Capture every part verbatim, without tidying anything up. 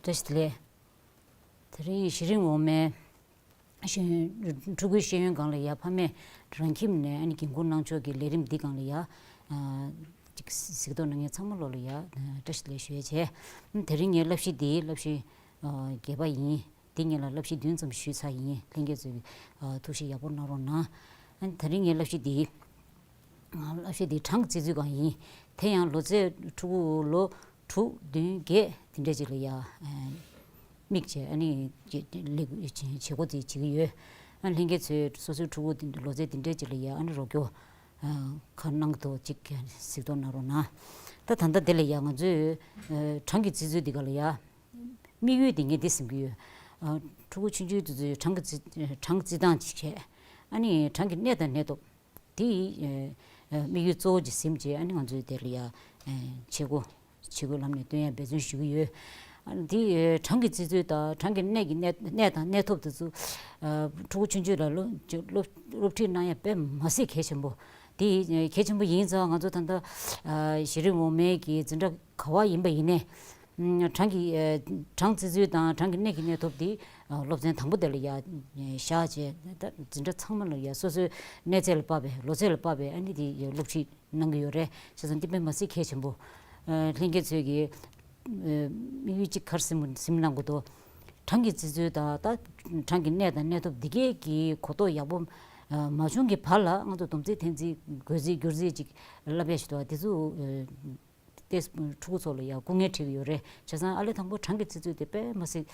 བཀྲ་ཤིས་བདེ་ལེགས། དེ་རིང་གཞི་རིམ་འོག་མའི་ཤེས་ཡོན། ཕྲུ་གུའི་ཤེས་ཡོན་སྒང་ལ་ཡ་ཕ་མས་རང་ཁྱིམ་ནས་ཨ་ནི་འགན་འཁུར་གནང་ཕྱོགས་ཀྱི་ལས་རིམ་འདི་སྒང་ལ་ཡ། ཨ། ཅིག་གཟིགས་རྟོག་གནང་མཁན་ཚང་མ་ལོ་ལ་ཡ། ཨ། བཀྲ་ཤིས་བདེ་ལེགས་ཞུ་ཡས་བྱས། དེ་རིང་ངའི་བསླབ་གཞི་འདི་བསླབ་གཞི། ཨ། བརྒྱད་པ་ཡིན། འདི་ངེད་ལ་བསླབ་གཞི་བདུན་ཙམ་ཞུས་ཚར་ཡིན། ལྷན་རྒྱས་ཚོས། ཨ། ཐུགས་ཞིབ་ཡག་པོ་གནང་རོགས་གནང་། ཨ། དེ་རིང་ངའི་བསླབ་གཞི་འདི། ཨ། བསླབ་གཞི་འདི་གྲངས་ཀྱི་རྩིས་མཛོད་སྒང་ཡིན། དེ་ཡང་ལོ་ཚད་ཕྲུ་གུ་ལོ་དྲུག་བདུན་བརྒྱད་དེ་འདྲས་ཅིག་ལ་ཡ། ཨ། དམིགས་བྱས་ཨ་ནི་ལས་བྱེད་སྒོ་དེ་བྱེད་ཀྱི་ཡོད། ཨ། ལྷན་རྒྱས་ཚོས་སོ་སོའི་ཕྲུ་གུ་དེ་ལོ་ཚད་དེ་འདྲས་ཅིག་ལ་ཡ་ཨ་ནི་རོགས་སྐྱོར། ཨ། ག་གནང་གི་འདུག་ཅིག་གཟིགས་རྟོག་གནང་རོགས་གནང་། ད་ད་ལྟ་དེ་ལ་ཡ་ང་ཚོས། ཨ། གྲངས་ཀྱི་རྩིས་མཛོད་འདི་ག་ལ་ཡ། དམིགས་ཡུལ་དེ་ངས་འདི་ཟིན་གྱི་ཡོད། ཨ། ཕྲུ་གུ་ཆུང་ཆུང་དེ་ཚོའི་གྲངས་ཀྱི་རྩིས། གྲངས་རྩིས་སྟངས་ཅིག་བྱས། ཨ་ནི་གྲངས་ཀྱི་གནས་དང་གནས་ཐོབ། དེ་ཡི། ཨ། དམིགས་ཡུལ་གཙོ་བོ་ཅིག་ཟིན་བྱས་ཨ་ནི་ང་ཚོས་དེ་ལ་ཡ། ཨ། བྱེད་སྒོ་བྱེད་སྒོའི་ལམ་ནས་སྟོན་ཡ་འབད་བརྩོན་ཞུ་གི་ཡོད། ཨ། དེ་གྲངས་ཀྱི་རྩིས་མཛོད་དང་གྲངས་ཀྱི་གནས་ཀྱི་གནས། གནས་དང་གནས་ཐོབ་དེ་ཚོ། ཨ། ཕྲུ་གུ་ཆུང་ཆུང་ལ་སློབ་སློབ་སློབ་ཁྲིད་གནང་ཡ་དཔེ་མ་སྲིད་གལ་ཆེན་པོ། དེ་གལ་ཆེན་པོ་ཡིན་ཙང་ང་ཚོ་ད་ལྟ། ཨ། གཞི་རིམ་འོག་མའི་གི་འཛིན་གྲྭ་ག་བ་ཡིན་པ་ཡིན་ནའི། ཨ། གྲངས་ཀྱི། ཨ། གྲངས་རྩིས་མཛོད་དང་གྲངས་ཀྱི་གནས་ཀྱི་གནས་ཐོབ་དེ། ཨ། སློབ་ཚན་དང་པོ་དེ་ལ་ཡ། ཨ། བཞག་བྱས་ད་འཛིན་གྲྭ་ཚང་མ་ལ་ཡ་སོ་སོའི་གནས་ཚད་ལ་དཔག་པའི་ལོ་ཚད་ལ་དཔག་པའི་ཨ་ནི་དེ་སློབ་ཁྲིད་གནང་གི་ཡོད་རེད། བྱས་ཙང་དེ་དཔེ་མ་སྲིད་གལ་ཆེན་པོ། ཨ། ལྷན་རྒྱས་ཚོས་ཀྱི། ཨ། དམིགས་ཡུལ་གཅིག་ག་རེ་ཟིན་ཟིན་གནང་དགོས་འདུག་གྲངས་ཀྱི་རྩིས་མཛོད་དང་ད་གྲངས་ཀྱི་གནས་དང་གནས་ཐོབ་འདི་གས་ཀྱི་གོ་རྟོགས་ཡག་པོ། ཨ། མ་བྱུང་གི་བར་ལ་ང་ཚོ་སྡོམ་རྩིས་འཐེན་རྩིས་བགོ་རྩིས་བསྒྱུར་རྩིས་ཅིག་བསླབ་ཡ་ཞིག་འདུག་དེ་ཚོ། ཨ། དེ་ཕྲུ་གུ་ཚོ་ལ་ཡང་སྐུ་ངལ་འཕྲད་ཀྱི་ཡོད་རེད། བྱས་ཙང་ཨ་ལས་དང་པོ་གྲངས་ཀྱི་རྩིས་མཛོད་དེ་དཔེ་མ་སྲིད།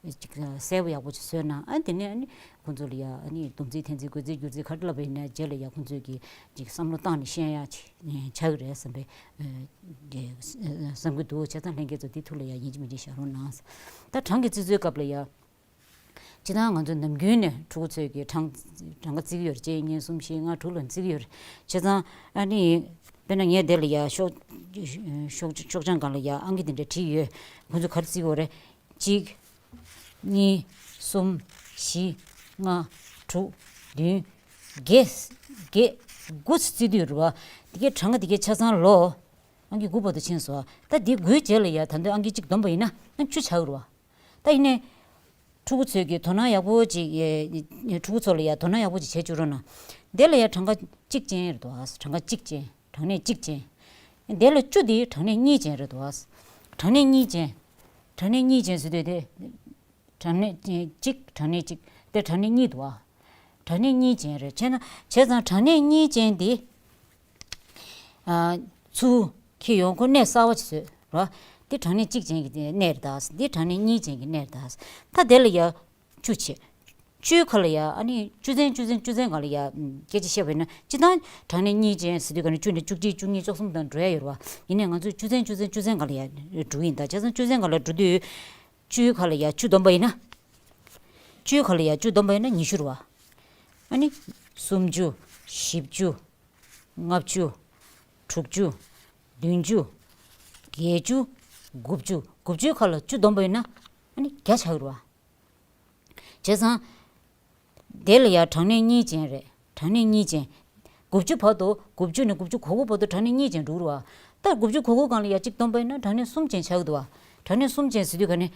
ཨ། ཅིག་གསལ་པོ་ཡག་པོ་ཅིག་བཟོས་ན་ཨ་དེ་ནས་ཨ་ནི་ཁོང་ཚོ་ལ་ཡང་ཨ་ནི་སྡོམ་རྩིས་འཐེན་རྩིས་བགོ་རྩིས་བསྒྱུར་རྩིས་ག་རེ་བསླབ་པ་ཡིན་ན་རྗེས་ལ་ཡང་ཁོང་ཚོས་ཀྱིས་ཅིག་བསམ་བློ་བཏང་ནས་ཤེས་ཡག་ཅིག་ཆགས་ཀྱི་རེད་བསམ་པའི། ཨ། བསམ་གྱི་འདུག་བྱས་ཙང་ལྷན་རྒྱས་ཚོ་འདི་ཐུགས་ལ་ཡང་ཡིན་གཅིག་མིན་གཅིག་བཞག་རོགས་གནང་། ད་གྲངས་ཀྱི་རྩིས་མཛོད་སྐབས་ལ་ཡང་། སྤྱིར་བཏང་ང་ཚོ་ནམ་རྒྱུན་ནས་ཕྲུ་གུ་ཚོས་ཀྱི་གྲངས་གྲངས་ཀ་བརྩི་གི་ཡོད་རེད། གཅིག་གཉིས་གསུམ་བཞི་ལྔ་དྲུག་ལ་བརྩི་གི་ཡོད་རེད། བྱས་ཙང་ཨ་ནི་དཔེར་ན་ངས་འདི་ལ་ཡ་ཤོག་ཤོག་ཤོག་བྱང་སྒང་ལ་ཡ་ཨང་ཀི་འདི་འདྲ་བྲིས་ཡོད། ཁོང་ཚོས་ག་རེ་བརྩི་གི་ཡོད་རེད། གཅིག་གཉིས། གསུམ། བཞི། ལྔ། དྲུག་བདུན། བརྒྱད། བརྒྱད། དགུ་ཙམ་བརྩི་དུས་རེད་བ། དེ་གའི་གྲངས་ཀ་དེ་གའི་ཆ་ཚང་ལོ། ཨང་ཀི་དགུ་བར་དུ་ཕྱིན་སོང་། ད་དེ་དགུའི་རྗེས་ལ་ཡ་ད་དུང་ཨང་ཀི་གཅིག་བསྡོམས་པ་ཡིན་ན་ཨང་བཅུ་ཆགས་ཀྱི་རེད་བ། ད་ཡིན་ནའི། ཕྲུ་གུ་ཚོས་ཀྱི་དོ་སྣང་ཡག་པོ་ཅིག་ཕྲུ་གུ་ཚོ་ལ་ཡ་དོ་སྣང་ཡག་པོ་ཅིག་བྱེད་བཅུག་རོགས་གནང་། དེ་ལ་ཡ་གྲངས་ཀ་གཅིག་ཅན་རེད་འདུག་ཨ། གྲངས་ཀ་གཅིག་ཅན། གྲངས་གནས་གཅིག་ཅན། དེ་ལ་བཅུ་དེ་གྲངས་གནས་གཉིས་ཅན་རེད་འདུག་ཨ། གྲངས་གནས་གཉིས་ཅན། གྲངས་གནས་གཉིས་ཅན་ཟེར་དུས་དེ། གྲངས་གནས་གཅིག་གྲངས་གནས་གཅིག་དེ་གྲངས་གནས་གཉིས་འདུག་ཨ། གྲངས་གནས་གཉིས་ཅན་རེད། བྱས་ན་བྱས་ཙང་གྲངས་གནས་གཉིས་ཅན་དེ། ཨ། ཚུར་འཁྱེར་ཡོང་ཁོ་གནས་གསར་པ་ཅིག་བཟོས་རོ། དེ་གྲངས་གནས་གཅིག་ཅན་གྱི་གནས་རེད་ད། འདི་གྲངས་གནས་གཉིས་ཅན་གྱི་གནས་རེད་ད། ད་དེ་ལ་ཡ་བཅུ་བྱས། བཅུའི་ཁ་ལ་ཡ་ཨ་ནི་བཅུ་ཚན་བཅུ་ཚན་བཅུ་ཚན་སྒང་ལ་ཡ་སྐད་ཆ་བཤད་པ་ཡིན་ན་སྤྱིར་བཏང་གྲངས་གནས་གཉིས་ཅན་ཟེར་དུས་ག་ནས་བཅུ་ནས་བཅུ་གཅིག་བཅུ་གཉིས་བཅུ་གསུམ་དང་འགྲོ་ཡ་ཡོད་རེད་བ། ཡིན་ནའི་ང་ཚོས་བཅུ་ཚན་བཅུ་ཚན་བཅུ་ཚན་སྒང་ལ་ཡ་འགྲོ་གི་ཡིན་ད། བྱས་ཙང་བཅུ་ཚན་སྒང་ལ་འགྲོ་དུས། བཅུའི་ཁ་ལ་ཡ་བཅུ་བསྡོམས་པ་ཡིན་ན། བཅུའི་ཁ་ལ་ཡ་བཅུ་བསྡོམས་པ་ཡིན་ན་ཉི་ཤུ་རེད་བ། ཨ་ནི། སུམ་ཅུ། བཞི་བཅུ། ལྔ་བཅུ། དྲུག་ཅུ། བདུན་ཅུ། བརྒྱད་ཅུ། དགུ་བཅུ། དགུ་བཅུའི་ཁ་ལ་བཅུ་བསྡོམས་པ་ཡིན་ན། ཨ་ནི་བརྒྱ་ཆགས་ཀྱི་རེད་བ། བྱས་ཙང་། དེ་ལ་ཡ་གྲངས་གནས་གཉིས་ཅན་རེད། གྲངས་གནས་གཉིས་ཅན། དགུ་བཅུ་བར་དུ་དགུ་བཅུ་ནས་དགུ་བཅུ་གོ་དགུ་བར་དུ་གྲངས་གནས་གཉིས་ཅན་འགྲོ་གི་རེད་བ། ད་དགུ་བཅུ་གོ་དགུ་སྒང་ལ་ཡ་གཅིག་བསྡོམས་པ་ཡིན་ན་གྲངས་གནས་གསུམ་ཅན་ཆགས་ཀྱི་འདུག་བ། གྲངས་གནས་གསུམ་ཅན་ཟེར་དུས་ག་ནས།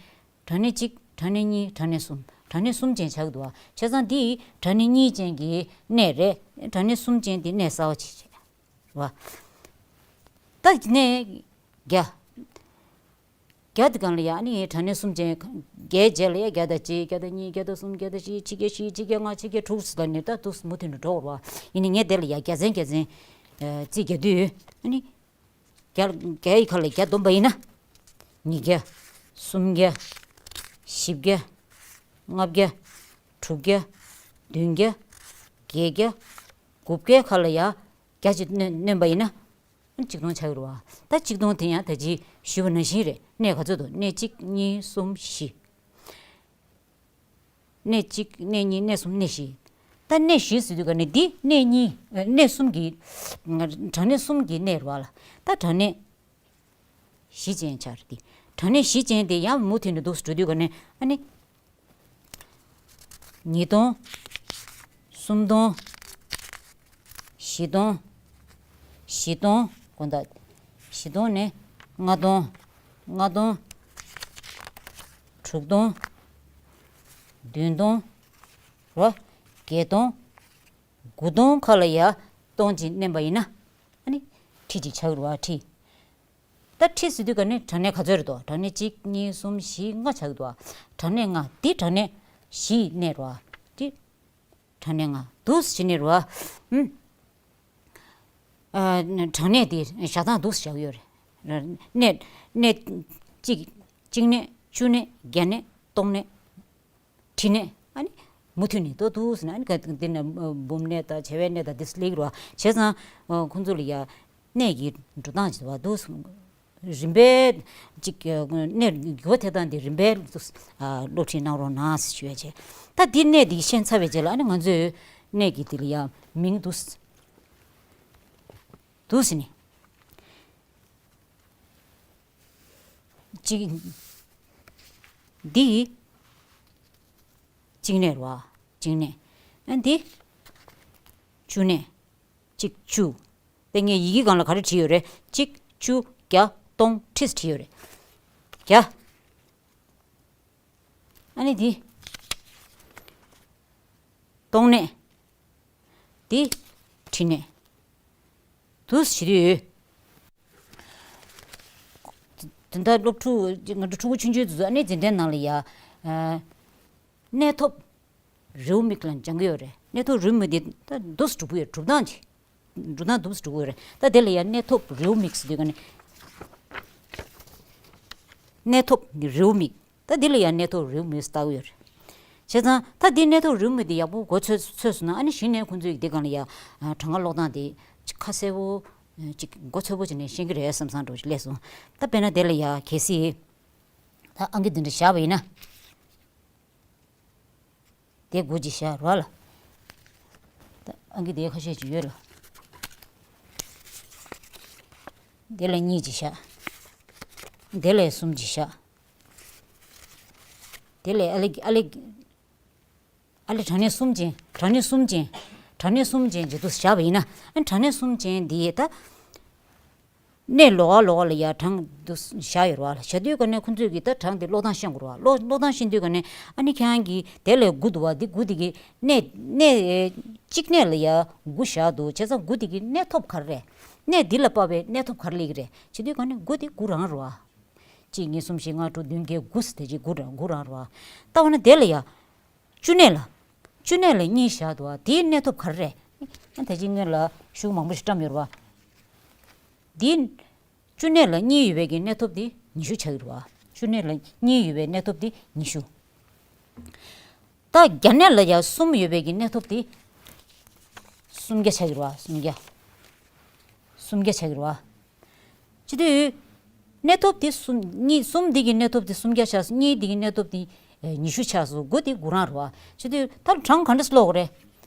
གྲངས་གནས་གཅིག་གྲངས་གནས་གཉིས། གྲངས་གནས་གསུམ། གྲངས་གནས་གསུམ་ཅན་ཆགས་ཀྱི་འདུག་བ། བྱས་ཙང་འདི་གྲངས་གནས་གཉིས་ཅན་གྱི་གནས་རེད། གྲངས་གནས་གསུམ་ཅན་དེ་གནས་གསར་པ་ཅིག་བྱས། བ། ད་གནས་བརྒྱ། བརྒྱ་དེ་སྒང་ལ་ཡ་ཨ་ནི་གྲངས་གནས་གསུམ་ཅན། བརྒྱའི་རྗེས་ལ་ཡ་བརྒྱ་དང་གཅིག་བརྒྱ་དང་གཉིས། བརྒྱ་དང་གསུམ། བརྒྱ་དང་བཞི། ཆིག་བརྒྱ་བཞི། ཆིག་བརྒྱ་ལྔ། ཆིག་བརྒྱ་དྲུག་ཟེར་ལ་ནི་ད་དུ་མུ་མཐུད་ནས་འགྲོ་བར་བ། ཡིན་ནའི་ངས་དེ་ལ་ཡ་བརྒྱ་ཚན་བརྒྱ་ཚན། ཨ། རྩིས་རྒྱག་དུས་ཨ་ནི། བརྒྱ། བརྒྱ་ཡི་ཁ་ལ་བརྒྱ་བསྡོམས་པ་ཡིན་ན། ཉིས་བརྒྱ། སུམ་བརྒྱ། བཞི་བརྒྱ། ལྔ་བརྒྱ། དྲུག་བརྒྱ། བདུན་བརྒྱ། བརྒྱད་བརྒྱ། དགུ་བརྒྱའི་ཁ་ལ་ཡ། བརྒྱ་ཅིག་བསྣོན་བསྣོན་པ་ཡིན་ན། གཅིག་སྟོང་ཆགས་ཀྱི་རེད་བ། ད་གཅིག་སྟོང་དེ་ཡང་ད་ཅི་ཞུས་པ་ནང་བཞིན་རེད། གནས་ག་ཚོད་འདུག་གནས་གཅིག་གཉིས། གསུམ། བཞི། གནས་གཅིག་གནས་གཉིས། གནས་གསུམ། གནས་བཞི། ད་གནས་བཞི་ཟེར་དུས་ག་ནས་འདི་གནས་གཉིས། ཨ། གནས་གསུམ་གྱི། གྲངས་གནས་གསུམ་གྱི་གནས་རེད་བ་ལ། ད་གྲངས་གནས་བཞི་ཅན་ཆགས་རེད་དེ། གྲངས་གནས་བཞི་ཅན་དེ་ཡང་མུ་མཐུད་ནས་འདུག་སེ་འགྲོ་དུས་ག་ནས་ཨ་ནི། ཉིས་སྟོང་། གསུམ་སྟོང་། བཞི་སྟོང་། བཞི་སྟོང་། དགོངས་དག་བཞི་སྟོང་ནས་ལྔ་སྟོང་། ལྔ་སྟོང་། དྲུག་སྟོང་། བདུན་སྟོང་། རོ། བརྒྱད་སྟོང་། དགུ་སྟོང་ཁ་ལ་ཡ་སྟོང་གཅིག་མནན་པ་ཡིན་ན། ཨ་ནི་ཁྲི་གཅིག་ཆགས་ཀྱི་རེད་བ། ཁྲི། ད་ཁྲི་ཟེར་དུས་ག་ནས་གྲངས་གནས་ག་ཚོད་རེད་དོ། གྲངས་གནས་གཅིག་གཉིས་གསུམ་བཞི་ལྔ་ཆགས་ཀྱི་འདུག་བ། གྲངས་གནས་ལྔ་འདི་གྲངས་གནས་བཞི་ཡི་གནས་རེད་བ། འདི་གྲངས་གནས་ལྔ་འདུག་སེ་བྱས་ནས་རེད་བ། ཨུམ། ཨ། གྲངས་གནས་འདི་བཞག་སྟངས་འདུག་སེ་བཞག་ཡོད་རེད། གནས་གནས་གཅིག་གཅིག་གནས། བཅུ་གནས། བརྒྱ་གནས། སྟོང་གནས། ཁྲི་གནས། ཨ་ནི་མུ་མཐུད་ནས་ཏོག་ཏོག་ཟེར་ན། ཨ་ནི་ག་འདི་ན་འབུམ་གནས་དང་བྱེ་བའི་གནས་དང་འདི་སླེབས་ཀྱི་རེད་བ། བྱས་ཙང་ཁོང་ཚོ་ལ་ཡ་གནས་ཀྱི་འགྲོ་སྟངས་ཅིག་བ་འདུག་རིམ་པས་ཅིག་གནས་འགྱུར་བ་ཐེབས་སྟངས་འདི་རིམ་པས་སློབ་ཁྲིད་གནང་རོགས་གནང་ཞུ་ཡ་བྱས། ད་འདི་གནས་འདི་ཤེས་ཚར་བའི་རྗེས་ལ། ཨ་ནི་ང་ཚོས་གནས་ཀྱི་འདི་ལ་ཡ་མིང་འདུག་འདུག་ཟེར་ནས། གཅིག་འདི་གཅིག་གནས་རེད་བ། གཅིག་གནས། ཨ་འདི་བཅུ་གནས། གཅིག་བཅུ། དེ་ངས་ཡི་གེ་སྒང་ལ་ག་རེ་བྲིས་ཡོད་རེད། གཅིག་བཅུ་བརྒྱ་སྟོང་ཁྲི་བྲིས་ཡོད་རེད། བརྒྱ། ཨ་ནི་འདི་སྟོང་གནས། འདི་ཁྲི་གནས། འདུག་སེ་བྱེད་དུས། དེ་འདྲ་སློབ་ཕྲུག་ང་ཚོ་ཕྲུ་གུ་ཆུང་ཆུང་དེ་ཚོ་ཨ་ནི་འཛིན་གྲྭའི་ནང་ལ་ཡ། ཨ། གནས་ཐོབ་རེའུ་མིག་ལ་སྦྱང་གི་ཡོད་རེད། གནས་ཐོབ་རེའུ་མིག་འདི་ད་འདུག་སེ་གྲུབ་ཀྱི་ཡོད། གྲུབ་སྟངས་ཅིག་གྲུབ་སྟངས་འདུག་སེ་གྲུབ་ཀྱི་ཡོད་རེད། ད་དེ་ལ་ཡ་གནས་ཐོབ་རེའུ་མིག་ཟེར་དུས་ག་ནས། གནས་ཐོབ་རེའུ་མིག་ད་འདི་ལ་ཡང་གནས་ཐོབ་རེའུ་མིག་ལྟ་གི་ཡོད་རེད། བྱས་ཙང་ད་འདི་གནས་ཐོབ་རེའུ་མིག་འདི་ཡག་པོ་མགོ་ཚོས་ཚོས་སོང་ན། ཨ་ནི་གཞི་ནས་ཁོང་ཚོས་འདི་སྒང་ལ་ཡ་གྲངས་ཀ་ཀློག་སྟངས་དེ་ཅིག་ཁ་གསལ་པོ། ཅིག་མགོ་ཚོས་པོ་བྱས་ནས་ཤེས་ཀྱི་རེད་བསམ་བསམ་འདྲ་བོ་ཅིག་སླེབས་སོང་། ད་དཔེར་ན་དེ་ལ་ཡ་གལ་སྲིད་ད་ཨང་ཀི་འདི་འདྲ་བཞག་པ་ཡིན་ན། དེ་དགུ་ཅིག་བཞག་རོགས་ལ། ད་ཨང་ཀི་དེ་ཁ་ཤས་ཅིག་ཡོད་ལ། དེ་ལ་གཉིས་ཅིག་བཞག་དེ་ལ་གསུམ་ཅིག་བཞག་དེ་ལ་ཨ་ལེ་ཨ་ལེ། ཨ་ལེ་གྲངས་གནས་གསུམ་ཅན། གྲངས་གནས་གསུམ་ཅན། གྲངས་གནས་གསུམ་ཅན་ཅིག་འདུག་སེ་བཞག་པ་ཡིན་ན། ཨ་གྲངས་གནས་གསུམ་ཅན་འདི་ད་གནས་ལོགས་ཀ་ལོགས་ཀ་ལ་ཡ་གྲངས་འདུག་སེ་བཞག་ཡོད་རེད་བ། བཞག་དུས་ག་ནས་ཁོང་ཚོས་ཀྱིས་ད་གྲངས་འདི་ཀློག་སྟངས་ཤེས་དགོས་རེད་བ། ཀློག་ཀློག་སྟངས་ཤེས་དུས་ག་ནས། ཨ་ནི་ཁྱེད་རང་གིས་དེ་ལ་དགུ་འདུག་བ། འདི་དགུ་འདི་གི་གནས་གནས་གཅིག་གནས་ལ་ཡ་དགུ་བཞག་འདུག་བྱས་ཙང་དགུ་འདི་གི་གནས་ཐོབ་ག་རེ་རེད། གནས་འདི་ལ་དཔག་པའི་གནས་ཐོབ་ག་རེ་སླེབས་ཀྱི་རེད། བྱས་དུས་ག་ནས་དགུ་འདི་དགུ་རང་རེད་བ། གཅིག་གཉིས་གསུམ་བཞི་ལྔ་དྲུག་བདུན་བརྒྱད་དགུ་ཟེར་དེ་གཅིག་དགུ་རང་དགུ་རང་རེད་བ། ད་འོ་ན་དེ་ལ་ཡ། བཅུ་གནས་ལ། བཅུ་གནས་ལ་གཉིས་བཞག་འདུག་བ། དེའི་གནས་ཐོབ་ག་རེ་རེད། ཨ་ད་ཅི་སྔོན་ལ་ཤུགས་མང་པོ་ཞིག་བཀྲམ་ཡོད་རེད་བ། འདི། བཅུ་གནས་ལ་གཉིས་ཡོད་པའི་གི་གནས་ཐོབ་འདི་ཉི་ཤུ་ཆགས་ཀྱི་རེད་བ། བཅུ་གནས་ལ་གཉིས་ཡོད་པའི་གནས་ཐོབ་འདི་ཉི་ཤུ། ད་བརྒྱ་གནས་ལ་ཡ་གསུམ་ཡོད་པའི་གི་གནས་ཐོབ་འདི་སུམ་བརྒྱ་ཆགས་ཀྱི་རེད་བ། སུམ་བརྒྱ། སུམ་བརྒྱ་ཆགས་ཀྱི་རེད་བ། བྱེད་དུས། གནས་ཐོབ་དེ་གསུམ། གཉིས་གསུམ་འདི་གི་གནས་ཐོབ་དེ་སུམ་བརྒྱ་ཆགས་སོང་། གཉིས་འདི་གི་གནས་ཐོབ་དེ་ཉི་ཤུ་ཆགས་སོང་། དགུ་དེ་དགུ་རང་རེད་བ། བྱེད་དུས་ད་གྲངས་ག་འདྲ་སེ་ཀློག་དགོས་རེད།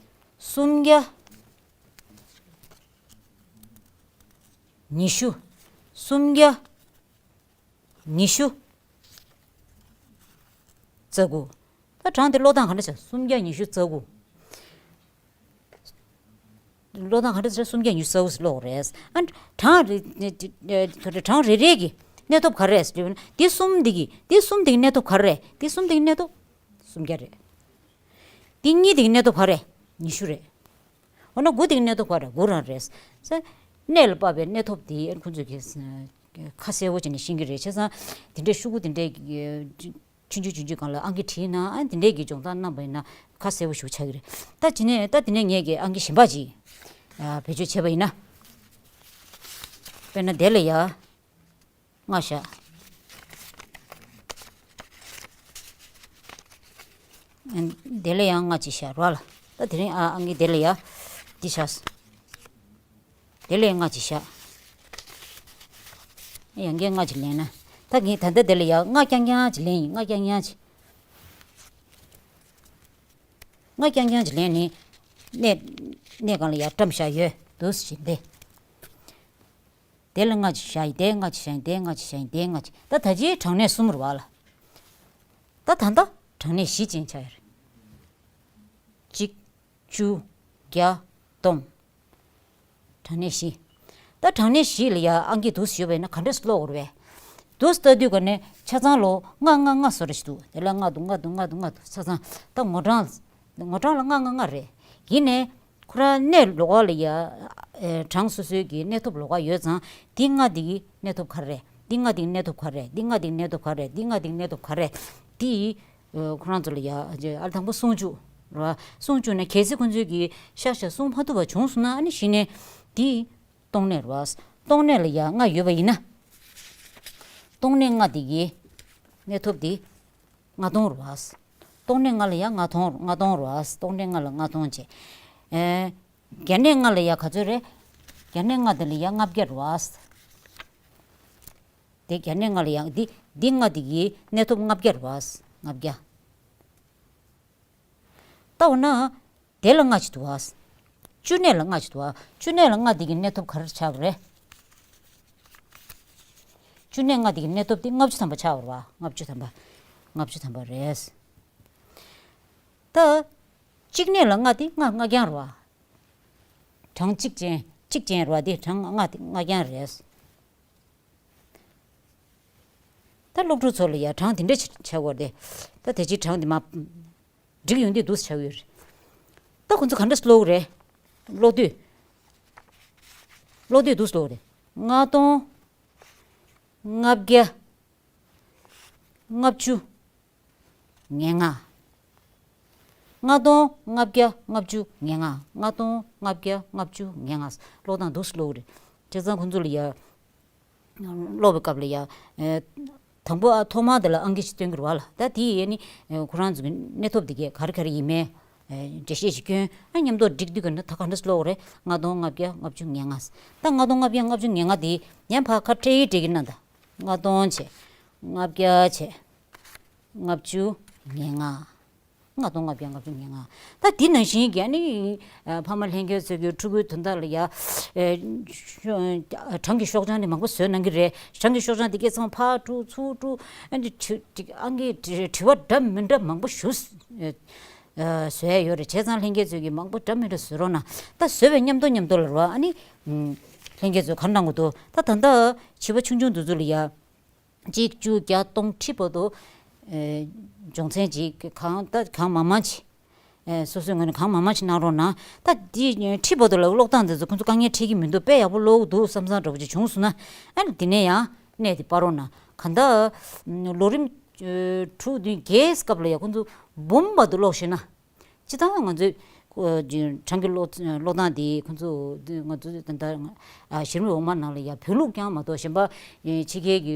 སུམ་བརྒྱ། ཉི་ཤུ། སུམ་བརྒྱ། ཉི་ཤུ། རྩ་དགུ། ད་གྲངས་དེ་ཀློག་སྟངས་ག་འདྲ་བྱ། སུམ་བརྒྱ་ཉི་ཤུ་རྩ་དགུ། ཀློག་སྟངས་ག་འདྲ་བྱ། སུམ་བརྒྱ་ཉི་ཤུ་རྩ་དགུ་ཟེར་ཀློག་རེད། ཨ་གྲངས་རེ་གྲངས་རེ་རེ་གི་གནས་ཐོབ་ག་རེ་རེད་ཟེར་ན། འདི་གསུམ་འདི་གི་འདི་གསུམ་འདི་གི་གནས་ཐོབ་ག་རེ་རེད། འདི་གསུམ་འདི་གི་གནས་ཐོབ་སུམ་བརྒྱ་རེད། འདི་གཉིས་འདི་གི་གནས་ཐོབ་ག་རེ་རེད། ཉི་ཤུ་རེད། འོ་ན་དགུ་དེ་གི་གནས་ཐོབ་ག་རེ་རེད། དགུ་རང་རེད། ས། གནས་ལ་དཔག་པའི་གནས་ཐོབ་དེ་ཁོང་ཚོས་ཀྱིས་ཁ་གསལ་པོ་བྱས་ནས་ཤེས་ཀྱི་རེད། བྱས་ཙང་དེ་འདྲའི་ཤོག་གུ་དེ་འདྲའི་ཆུང་ཆུང་ཆུང་ཆུང་སྒང་ལ་ཨང་ཀི་བྲིས་ན། ཨ་དེ་འདྲའི་གི་སྦྱོང་བརྡར་གནང་པ་ཡིན་ན་ཁ་གསལ་པོ་ཞིག་ཆགས་ཀྱི་རེད། ད་དེ་ནས་ད་དེ་ནས་ངས་ཀྱི་ཨང་ཀི་གཞན་པ་ཅིག་བེད་སྤྱོད་བྱས་པ་ཡིན་ན། དཔེར་ན་དེ་ལ་ཡ། ལྔ་བཞག་དེ་ལ་ཡང་ལྔ་ཅིག་བཞག་རོགས་ལ། ད་དེ་རིང་ཨ་ཨང་ཀི་དེ་ལ་ཡ། འདི་བཞག་དེ་ལ་ཡང་ལྔ་ཅིག་བཞག་ཡང་བསྐྱར་ལྔ་ཅིག་ལེན་ན། ད་ངས་ད་ལྟ་དེ་ལ་ཡ་ལྔ་རྐྱང་རྐྱང་ཅིག་ལེན་ཡིན། ལྔ་རྐྱང་རྐྱང་ཅིག་ལྔ་རྐྱང་རྐྱང་ཅིག་ལེན་ནས། གནས་གནས་སྒང་ལ་ཡ་བཀྲམ་བཞག་ཡོད་འདུག་ཟེར་བྱས་ཏེ། དེ་ལ་ལྔ་ཅིག་བཞག་ཡིན། དེ་ལྔ་ཅིག་བཞག་ཡིན། དེ་ལྔ་ཅིག་བཞག་ཡིན། དེ་ལྔ་ཅིག་ད་ད་ཅིའི་གྲངས་གནས་གསུམ་རེད་བ་ལ། ད་ད་ལྟ་གྲངས་གནས་བཞི་ཅན་ཆགས་ཡོད་རེད། གཅིག་བཅུ། བརྒྱ། སྟོང་། གྲངས་གནས་བཞི། ད་གྲངས་གནས་བཞི་ལ་ཡ་ཨང་ཀི་འདུག་སེ་ཡོད་པ་ཡིན་ན་ག་འདྲས་སེ་ཀློག་དགོས་རེད་ འདུག་ལྟ་དུས་ག་ནས་ཆ་ཚང་ལོ་ལྔ་ལྔ་ལྔ་བཟོ་འདྲ་ཞིག་འདུག་དེ་ལ་ལྔ་འདུག་ལྔ་འདུག་ལྔ་འདུག་ལྔ་འདུག་ཆ་ཚང་ད་ངོ་གྲངས་ངོ་གྲངས་ལ་ལྔ་ལྔ་ལྔ་རེད། ཡིན་ནའི་ཁོ་རང་གནས་ལོགས་ཀ་ལ་ཡ་གྲངས་སོ་སོའི་གི་གནས་ཐོབ་ལོགས་ཀ་ཡོད་ཙང་། འདི་ལྔ་འདི་གི་གནས་ཐོབ་ག་རེ་རེད། འདི་ལྔ་འདི་གི་གནས་ཐོབ་ག་རེ་རེད། འདི་ལྔ་འདི་གི་གནས་ཐོབ་ག་རེ་རེད། འདི་ལྔ་འདི་གི་གནས་ཐོབ་ག་རེ་རེད། འདི་ཁོ་རང་ཚོ་ལ་ཡ་ཨ་ལ་དང་པོ་སྲུང་བཅུག་ར། སྲུང་བཅུག་ནས་གལ་སྲིད་ཁོང་ཚོས་ཀྱི་ཤ་ཤ་སྲུང་མ་ཐུབ་པ་བྱུང་སོང་ན། ཨ་ནི་གཞི་ནས་འདི་སྟོང་གནས་ར། སྟོང་གནས་ལ་ཡ་ལྔ་ཡོད་པ་ཡིན་ན། སྟོང་གནས་ལྔ་འདི་གི་གནས་ཐོབ་འདི་ལྔ་སྟོང་ར། སྟོང་གནས་ལྔ་ལ་ཡ་ལྔ་སྟོང་ལྔ་སྟོང་ར། སྟོང་གནས་ལྔ་ལ་ལྔ་སྟོང་བྱས། ཨེ་བརྒྱ་གནས་ལྔ་ལ་ཡ་ག་ཚོད་རེད། བརྒྱ་གནས་ལྔ་འདི་ལ་ཡ་ལྔ་བརྒྱ་ར། དེ་བརྒྱ་གནས་ལྔ་ལ་ཡ་འདི་འདི་ལྔ་འདི་གི་གནས་ཐོབ་ལྔ་བརྒྱ་ར། ལྔ་བརྒྱ། ད་འོ་ན། དེ་ལ་ལྔ་ཅིག་འདུག་ཨ། བཅུ་གནས་ལ་ལྔ་ཅིག་འདུག་ཨ། བཅུ་གནས་ལ་ལྔ་འདི་གི་གནས་ཐོབ་ག་རེ་ཆགས་པ་རེད། བཅུ་གནས་ལྔ་འདི་གི་གནས་ཐོབ་འདི་ལྔ་བཅུ་ཐམ་པ་ཆགས་པ་རེད་བ། ལྔ་བཅུ་ཐམ་པ། ལྔ་བཅུ་ཐམ་པ་རེད། ད། གཅིག་གནས་ལ་ལྔ་འདི་ལྔ་ལྔ་རྐྱང་རེད་བ། གྲངས་གཅིག་ཅན་གཅིག་ཅན་རེད་བ། འདི་གྲངས་ལྔ་འདི་ལྔ་རྐྱང་རེད། ད་སློབ་ཕྲུག་ཚོ་ལ་ཡ་གྲངས་འདི་འདྲ་ཆགས་དགོས་རེད། ད་དེ་ཅིག་གྲངས་འདི་མ། འགྲིག་ཡོང་དུས་འདུག་སེ་ཆགས་ཡོད་རེད། ད་ཁོ་ཚོ་ག་འདྲ་ཀློག་གི་རེད། ཀློག་དུས། ཀློག་དུས་འདུག་སེ་ཀློག་གི་རེད། ལྔ་སྟོང་། ལྔ་བརྒྱ། ལྔ་བཅུ། ང་ལྔ། ལྔ་སྟོང་ལྔ་བརྒྱ་ལྔ་བཅུ་ང་ལྔ། ལྔ་སྟོང་ལྔ་བརྒྱ་ལྔ་བཅུ་ང་ལྔ། ཀློག་སྟངས་འདུག་སེ་ཀློག་གི་རེད། བྱས་ཙང་ཁོ་ཚོ་ལ་ཡ། ཀློག་པའི་སྐབས་ལ་ཡ། ཨེ། དང་པོ་ཨ་ཐོག་མར་དེ་ལ་ཨང་ཀི་ཞིག་སྟོན་གྱི་རེད་བ་ལ། ད་དེ་ཡས་ནི། ཨེ། ཁོ་རང་ཚོ་གི་གནས་ཐོབ་དེ་གས་ག་རེ་ག་རེ་ཡིན་མིན། ཨེ། འགྲེལ་བཤད་ཞིག་སྐྱོན། ཨ། མཉམ་དུ་སྒྲིག་དུས་ཀ་ནི་ད་ག་འདྲ་ཀློག་རེད། ལྔ་སྟོང་ལྔ་བརྒྱ་ལྔ་བཅུ་ང་ལྔ། ད་ལྔ་སྟོང་ལྔ་བརྒྱ་ལྔ་བཅུ་ང་ལྔ་དེ་ཡན་ཕར་ཁ་བྲལ་ཡིན་བྲལ་གྱི་ན། ད་ལྔ་སྟོང་བྱས། ལྔ་བརྒྱ་བྱས། ལྔ་བཅུ་ང་ལྔ། ལྔ་སྟོང་ལྔ་བརྒྱ་ལྔ་བཅུ་ང་ལྔ། ད་འདི་ནང་བཞིན་གྱི་ཨ་ནི། ཨ། ཕ་མ་ལྷན་རྒྱས་ཚོས་ཀྱི་ཕྲུ་གུའི་དོན་དག་ལ་ཡ། ཨེ། ཤོ། གྲངས་ཀྱི་ཤོག་བྱང་ནི་མང་པོ་བཟོས་གནང་གི་རེད། གྲངས་ཀྱི་ཤོག་བྱང་དེ་གས་ཚང་མ་ཕར་དཀྲུག་ཚུར་དཀྲུག་ཨ་ནི་དྲི། དྲི། ཨང་ཀི་དྲི། དྲི་བ་འདྲ་མི་འདྲ་མང་པོ་ཞུ། ཨེ། ཨེ། བཟོས་ཡོད་རེད། བྱས་ཙང་ལྷན་རྒྱས་ཚོས་ཀྱི་མང་པོ་འདྲ་མི་འདྲ་བཟོས་རོགས་གནང་། ད་བཟོས་པའི་མཉམ་དུ་མཉམ་དུ་ལ་རོ། ཨ་ནི། ཨུམ། ལྷན་རྒྱས་ཚོས་ག་རེ་གནང་དགོས་འདུག་ད་ད་ལྟ་བྱིས་པ་ཆུང་ཆུང་དེ་ཚོ་ལ་ཡ། གཅིག་བཅུ་བརྒྱ་སྟོང་ཁྲི་བར་དུ། ཨེ། སྦྱོང་ཚན་ཅིག་གང་ད་གང་མང་མང་ཅིག་ཨེ། སོ་སོའི་ངོས་ནས་གང་མང་མང་ཅིག་གནང་རོགས་གནང་། ད་འདི་ཁྲི་བར་དུ་ལ་ཀློག་སྟངས་འདི་ཚོ་ཁོང་ཚོ་དཀའ་ངལ་འཕྲད་ཀྱི་མི་འདུག་དཔེ་ཡག་པོ་ཀློག་འདུག་བསམ་བསམ་འདྲ་པོ་ཅིག་བྱུང་སོང་ན། ཨ་ནི་འདི་ནས་ཡང་གནས་དེ་སྤར་རོགས་གནང་། གང་ལྟར་ལོ་རིམ་དྲུག་བདུན་བརྒྱད་སྐབས་ལ་ཡང་ཁོང་ཚོ་འབུམ་བར་དུ་ཀློག་ཤེས་ན། སྤྱིར་བཏང་ང་ཚོའི་ཨ་གྲངས་ཀྱི་ཀློག་ཀློག་སྟངས་དེ་ཁོང་ཚོ་ང་ཚོ་ད་ལྟ་ཨ་གཞི་རིམ་འོག་མ་ནང་ལ་ཡང་བོད་ལུགས་རྐྱང་མ་གཏོགས་གཞན་པ་ཕྱི་རྒྱལ་གྱི་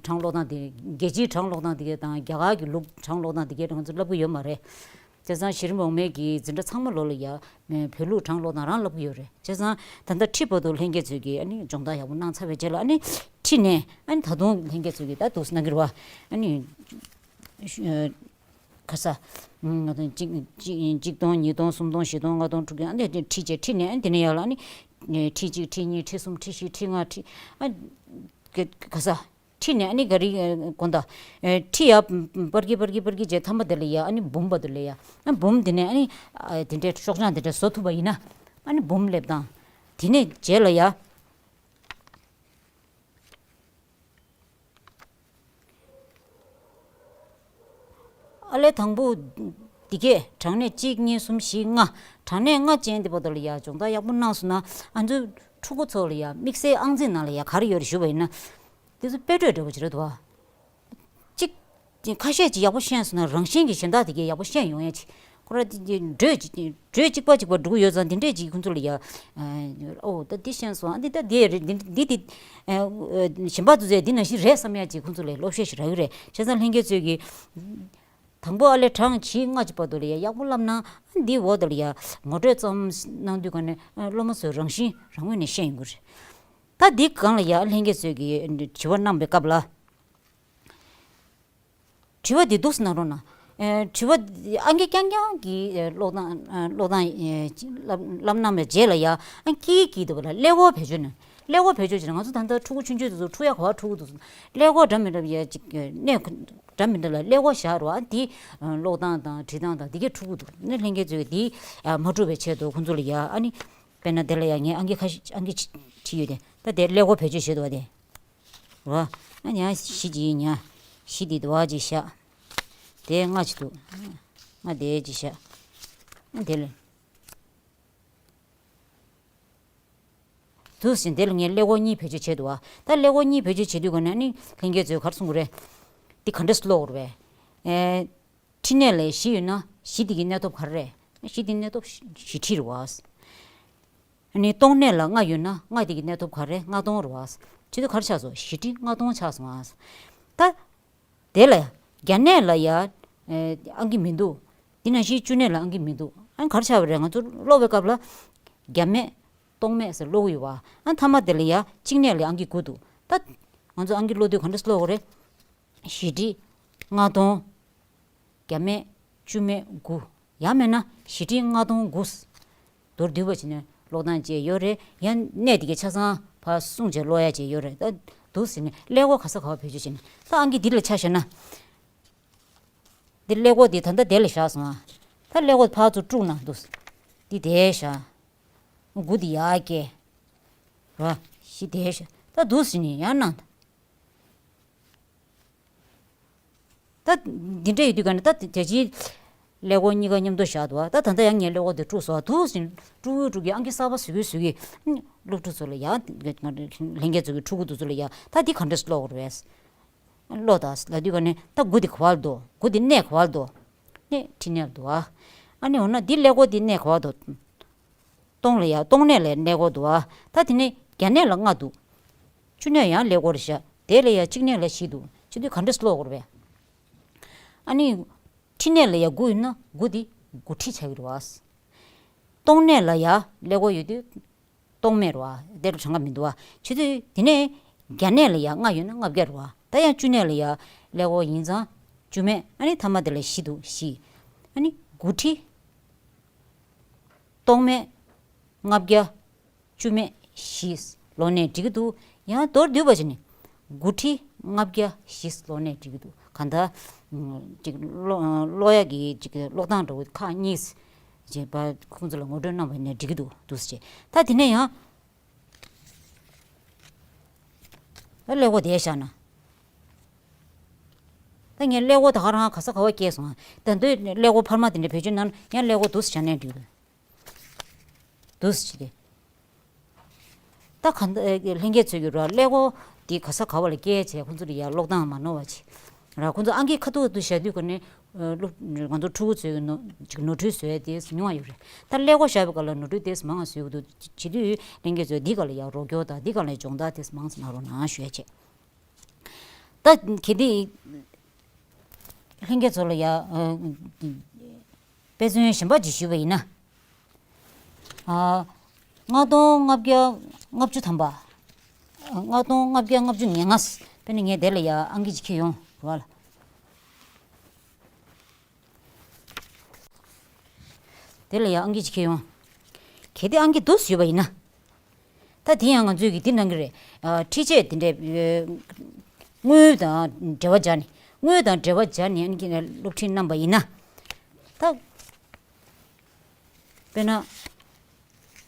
གྲངས་ཀློག་སྟངས་དེ། རྒྱལ་སྤྱིའི་གྲངས་ཀློག་སྟངས་དེ་གས་དང་རྒྱ་གར་གྱི་ལུགས་གྲངས་ཀློག་སྟངས་དེ་གས་ང་ཚོ་བསླབ་ཀྱི་ཡོད་མ་རེད། བྱས་ཙང་གཞི་རིམ་འོག་མའི་གི་འཛིན་གྲྭ་ཚང་མ་ལོག་ལ་ཡང་བོད་ལུགས་གྲངས་ཀློག་སྟངས་རང་བསླབ་ཀྱི་ཡོད་རེད། བྱས་ཙང་ད་ལྟ་ཁྲི་བར་དུ་ལྷན་རྒྱས་ཚོས་ཀྱིས་ཨ་ནི་སྦྱོང་བརྡར་ཡག་པོ་གནང་ཚར་བའི་རྗེས་ལ། ཨ་ནི་ཁྲི་ནས་ཨ་ནི་ད་དུང་ལྷན་རྒྱས་ཚོས་ཀྱིས་ད་འདུག་སེ་གནང་གི་རེད་བ། ཨ་ནི། ག་ས། ང་དང་གཅིག་གཅིག་གཅིག་སྟོང་ཉིས་སྟོང་གསུམ་སྟོང་བཞི་སྟོང་ལྔ་སྟོང་དྲུག་སྟོང་ཨ་ནི་ཁྲི་བྱས། ཁྲི་ནས་ཨ་ནི་དེ་ནས་ཡར་ལ་ཨ་ནི། ཁྲི་གཅིག་ཁྲི་གཉིས་ཁྲི་གསུམ་ཁྲི་བཞི་ཁྲི་ལྔ་ཁྲི། ཨ། ག་ས། ཁྲི་ནས་ཨ་ནི་ག་རེ་གོ་ད། ཁྲི་ཡར་སྤར་གྱི་སྤར་གྱི་སྤར་གྱི་བྱས། ཐ་མ་དེ་ལ་ཡ་ཨ་ནི་འབུམ་བར་དུ་ལ་ཡ། ཨ་འབུམ་དེ་ནས་ཨ་ནི། དེ་འདྲའི་ཤོག་བྱང་དེ་འདྲ་བཟོ་ཐུབ་པ་ཡིན་ན། ཨ་ནི་འབུམ་སླེབས་དང་། དེ་ནས་རྗེས་ལ་ཡ། ཨ་ལས་དང་པོ། འདི་གས་གྲངས་གནས་གཅིག་གཉིས་གསུམ་བཞི་ལྔ། གྲངས་གནས་ལྔ་ཅན་དེ་བར་དུ་ལ་ཡ་སྦྱོང་བརྡར་ཡག་པོ་གནང་སོང་ན། ཨ་ཚོའི་ཕྲུ་གུ་ཚོ་ལ་ཡ་དམིགས་བསལ་ཨང་རྩིས་ནང་ལ་ཡ་ག་རེ་ཡོད་རེད་ཞུས་པ་ཡིན་ན། དེ་ཚོ་དཔེ་སྤྲོས་འདྲ་པོ་ཅིག་རེད་འདུག་ཨ། གཅིག་ཁ་ཤས་ཅིག་ཡག་པོ་ཤེས་སོང་ན་རང་བཞིན་གྱིས་གཞན་དག་དེ་གས་ཡག་པོ་ཤེས་ཡོང་ཡ་ཅིག་ཁོ་ར་དེ་འགྲོས་གཅིག་འགྲོས་གཅིག་པ་གཅིག་པ་འགྲོ་གི་ཡོད་ཙང་། དེ་འདྲས་ཅིག་ཁོང་ཚོ་ལ་ཡ། ཨོ་ད་འདི་ཤེས་སོང་། ཨ་འདི་ད་འདི་རེད། འདི་འདི་འདི། གཞན་པ་ཚོ་ཚོས་འདི་ནང་བཞིན་རེད་བསམ་ཡ་ཅིག་ཁོང་ཚོ་ལ་སློབ་བཤད་ཞིག་རག་གི་རེད། བྱས་ཙང་ལྷན་རྒྱས་ཚོས་ཀྱིས། དང་པོ་ཨ་ལས་གྲངས་བཞི་ལྔ་ཅིག་བར་དུ་ལ་ཡ་ཡག་པོ་བསླབ་ན། ཨ་འདི་འོག་དེ་ལ་ཡ་ངོ་སྤྲོད་ཙམ་གནང་དུས་ག་ནས་སློབ་མ་ཚོས་རང་བཞིན་རང་ངོས་ནས་ཤེས་ཡོང་གི་རེད། ད་འདི་སྒང་ལ་ཡ་ལྷན་རྒྱས་ཚོས་ཀྱིས་དྲི་བ་གནང་པའི་སྐབས་ལ། དྲི་བ་འདི་འདུག་སེ་གནང་རོགས་གནང་། ཨེ། དྲི་བ་འདི་ཨང་ཀི་རྐྱང་རྐྱང་གི་ཨེ་ཀློག་སྟངས། ཨེ། ཀློག་སྟངས། ཨེ། ཅིག་བསླབ་བསླབ་གནང་བའི་རྗེས་ལ་ཡ། ཨང་ཀི་གི་འདུག་པ་ལ་ཀླད་ཀོར་བེད་སྤྱོད་ནས། ཀླད་ཀོར་བེད་སྤྱོད་བྱས་ན། ང་ཚོ་ད་ལྟ་ཕྲུ་གུ་ཆུང་ཆུང་དེ་ཚོ་ཕྲུ་གུ་ཡ་ག་པར་ཕྲུ་གུ་འདུག་སེ། ཀླད་ཀོར་འདྲ་མི་འདྲ་ཡ་ཅིག་གནས་འདྲ་མི་འདྲ་ལ་ཀླད་ཀོར་བཞག་རོགས། ཨ་འདི་ཀློག་སྟངས་དང་བྲིས་སྟངས་དང་འདི་གས་འཁྲུག་གི་འདུག་ནས་ལྷན་རྒྱས་ཚོས་འདི་མ་འཁྲུག་པའི་ཆེད་དུ་ཁོང་ཚོ་ལ་ཡ། ཨ་ནི་དཔེར་ན་དེ་ལ་ཡ་ངས་ཨང་ཀི་ཁ་ཤས་ཨང་ཀི་ཅིག་བྲིས་ཡོད་དེ། ད་དེ་ཀླད་ཀོར་བེད་སྤྱོད་བྱེད་འདུག་པ་དེ། རོ། ཨ་ཉ་བཞི་གཅིག་ཉ། བཞི་འདི་དུ་བ་གཅིག་བཞག་དེ་ལྔ་གཅིག་འདུག་ལྔ་དེ་གཅིག་བཞག་དེ་ལ། དུ་ཟིན་དེ་ལ་ངས་ཀླད་ཀོར་གཉིས་བེད་སྤྱོད་བྱས་འདུག་བ། ད་ཀླད་ཀོར་གཉིས་བེད་སྤྱོད་བྱེད་དུས་ག་ནས་ནི་ལྷན་རྒྱས་ཚོས་ག་རེ་གསུང་གི་རེད། འདི་ག་འདྲས་ཀློག་དགོས་རེད་པས། ཨེ། ཕྲི་གནས་ལ་བཞི་ཡོད་ན་བཞི་དེ་གི་གནས་ཐོབ་ག་རེ་རེད། བཞི་དེ་གནས་ཐོབ་བཞི་ཁྲི་རེད་བ། ཨ་ནི་སྟོང་གནས་ལ་ལྔ་ཡོད་ན་ལྔ་དེ་གི་གནས་ཐོབ་ག་རེ་ལྔ་སྟོང་རེད་བ། བྱེད་དུས་ག་རེ་ཆགས་སོང་། བཞི་ཁྲི་ལྔ་སྟོང་ཆགས་སོང་བ། ད། དེ་ལ་བརྒྱ་གནས་ལ་ཡ། ཨེ། ཨང་ཀི་མི་འདུག་དེ་ནང་བཞིན་བཅུ་གནས་ལ་ཨང་ཀི་མི་འདུག་ཨ་ནི་ག་རེ་ཆགས་པ་རེད། ང་ཚོ་ཀློག་པའི་སྐབས་ལ། བརྒྱ་མེད། སྟོང་མེད་ཟེར་ཀློག་གི་ཡོད་བ། ཨ་མཐའ་མ་དེ་ལ་ཡ་གཅིག་གནས་ལ་ཨང་ཀི་དགུ་འདུག་ད་ང་ཚོ་ཨང་ཀི་ཀློག་དུས་ག་འདྲས་ཀློག་དགོས་རེད། བཞི་ཁྲི། ལྔ་སྟོང་། བརྒྱ་མེད། བཅུ་མེད། དགུ། ཡང་མིན་ན་བཞི་ཁྲི་ལྔ་སྟོང་དགུ། མདོར་བསྡུས་པ་བྱས་ནས་ཀློག་སྟངས་བཅས་ཡོད་རེད། ཡང་གནས་དེ་གའི་ཆ་ཚང་ཕར་བསྲུང་བྱས་ཀློག་ཡ་བཅས་ཡོད་རེད། ད་འདུག་ཟེར་ནས་ཀླད་ཀོར་ག་ས་ག་པར་བེད་སྤྱོད་བྱས་ནས་ད་ཨང་ཀི་འདི་ལ་ཆ་བཞག་ན། འདི་ཀླད་ཀོར་འདི་ད་ལྟ་དེ་ལ་བཞག་སོང་ཨ། ད་ཀླད་ཀོར་ཕར་ཚུར་དཀྲུགས་ན་འདུག་འདི་དེ་བཞག་དགུ་འདི་ཡར་བསྐྱལ། ར། བཞི་དེ་བཞག་ད་འདུག་ཟེར་ནས་ཡར་གནང་། ད་འདི་འདྲ་ཡོད་དུས་ག་ནས་ད་དེ་ཅིའི་ཀླད་ཀོར་གཉིས་ཀ་མཉམ་དུ་བཞག་འདུག་ད་ད་ལྟ་ཡང་ངས་ཀླད་ཀོར་དེ་དཀྲུགས་སོང་། འདུག་ཟིན་དཀྲུག་གི་དཀྲུག་གི་ཨང་ཀི་གསར་པ་བཟོ་གི་བཟོ་གི་སློབ་ཕྲུག་ཚོ་ལ་ཡ། ལྷན་རྒྱས་ཚོ་གི་ཕྲུ་གུ་དེ་ཚོ་ལ་ཡ། ད་འདི་ག་འདྲས་ཀློག་དགོས་རེད། ཀློག་དང་ལབ་དུས་ག་ནས་ད་དགུ་དེ་ག་པར་འདུག་དགུ་དེ་གནས་ག་པར་འདུག་གནས་ཕྲི་གནས་འདུག་ཨ། ཨ་ནི་འོ་ན་འདི་ཀླད་ཀོར་དེ་གནས་ག་པར་འདུག་སྟོང་ལ་ཡ། སྟོང་གནས་ལ་ཀླད་ཀོར་འདུག་ཨ། ད་དེ་ནས་བརྒྱ་གནས་ལ་ལྔ་འདུག་བཅུ་གནས་ཡང་ཀླད་ཀོར་བཞག་དེ་ལ་ཡ་གཅིག་གནས་ལ་བཞི་འདུག་བྱེད་དུས་ག་འདྲས་ཀློག་དགོས་རེད་པས། ཨ་ནི། ཕྲི་གནས་ལ་ཡ་དགུ་ཡོད་ན་དགུ་དེ་དགུ་ཁྲི་ཆགས་ཀྱི་རེད་བ། སྟོང་གནས་ལ་ཡ་ཀླད་ཀོར་ཡོད་དུས། སྟོང་མེད་རེད་བ། དེ་ལ་གྲངས་ཀ་མི་འདུག་བ། བྱེད་དུས་དེ་ནས་བརྒྱ་གནས་ལ་ཡ་ལྔ་ཡོད་ན་ལྔ་བརྒྱ་རེད་བ། ད་ཡང་བཅུ་གནས་ལ་ཡ་ཀླད་ཀོར་ཡིན་ཙང་བཅུ་མེད། ཨ་ནི་མཐའ་མ་དེ་ལ་བཞི་འདུག་བཞི། ཨ་ནི་དགུ་ཁྲི། སྟོང་མེད། ལྔ་བརྒྱ། བཅུ་མེད་བཞི་ཀློག་ནའི་འགྲིག་གི་འདུག་ཡང་མདོར་བསྡུས་པ་བྱས་ནས་དགུ་ཁྲི་ལྔ་བརྒྱ་བཞི་ཀློག་ནའི་འགྲིག་གི་འདུག་གང་ལྟར། ཅིག་ཀློག་ཀློག་ཡག་གི་ཅིག་ཀློག་སྟངས་འདྲ་བོ་ཁག་གཉིས་བྱས་པ་ཁོང་ཚོ་ལ་ངོ་སྤྲོད་གནང་བ་ནས་འགྲིག་གི་འདུག་འདུག་ཟེར་བྱས། ད་དེ་ནས་ཡང་ཀླད་ཀོར་དེ་བཞག་ན། ད་ངས་ཀླད་ཀོར་ད་ག་རང་ག་ས་ག་པར་བསྐྱལ་སོང་། ད་འདོད་ཀླད་ཀོར་འཕར་མ་དེ་འདྲ་བེད་སྤྱོད་གནང་ན་ཡང་ཀླད་ཀོར་འདུག་སེ་བཞག་ནའི་འགྲིག་གི་འདུག་འདུག་སེ་བྱས་ཏེ། ད་ག་ལྷན་རྒྱས་ཚོས་ཀྱི་ར་ཀླད་ཀོར་འདི་ག་ས་ག་པ་ལ་བསྐྱལ་བྱས་ཁོང་ཚོ་ལ་ཡར་ཀློག་སྟངས་མ་ནོར་བ་བྱས། ར་ཁོང་ཚོ་ཨང་ཀི་ཁ་ཐུག་ཏུ་བཞག་དུས་ག་ནས་སློབ་ང་ཚོ་ཕྲུ་གུ་ཚོས་ནོར་ཅིག་ནོར་འཁྲུལ་བཟོ་ཡ་དེ་ཉུང་བ་ཡོད་རེད། ད་ཀླད་ཀོར་བཞག་པའི་སྐབས་ལ་ནོར་འཁྲུལ་དེ་མང་བ་བཟོ་གི་འདུག་བྱེད་དུས་ལྷན་རྒྱས་ཚོས་འདི་སྒང་ལ་ཡར་རོགས་སྐྱོར་དང་འདི་སྒང་ལ་སྦྱོང་བརྡར་དེ་མང་ཙམ་གནང་རོགས་གནང་ཞུ་ཡ་བྱས། ད་གལ་ཏེ་ལྷན་རྒྱས་ཚོ་ལ་ཡ། ཨ། དཔེ་མཚོན་གཞན་པ་ཅིག་ཞུས་པ་ཡིན་ན། ཨ། ལྔ་སྟོང་ལྔ་བརྒྱ་ལྔ་བཅུ་ཐམ་པ། ལྔ་སྟོང་ལྔ་བརྒྱ་ལྔ་བཅུ་ང་ལྔ། དཔེར་ན་ངས་དེ་ལ་ཡ་ཨང་ཀི་ཅིག་འཁྱེར་ཡོང་རེད་བ། དེ་ལ་ཡང་ཨང་ཀི་ཅིག་འཁྱེར་ཡོང་། གལ་ཏེ་ཨང་ཀི་འདུག་ཟེར་བ་ཡིན་ན། ད་དེ་ཡང་ང་ཚོས་ཀྱི་འདི་གནང་གི་རེད། ཨ། འཕྲི་ཆད་དེ་འདྲའི། ཨ། དངུལ་དང་འབྲེལ་བ་སྦྱར་ནས། དངུལ་དང་འབྲེལ་བ་སྦྱར་ནས་ཨང་ཀི་ནས་སློབ་ཁྲིད་གནང་པ་ཡིན་ན། ད། དཔེར་ན།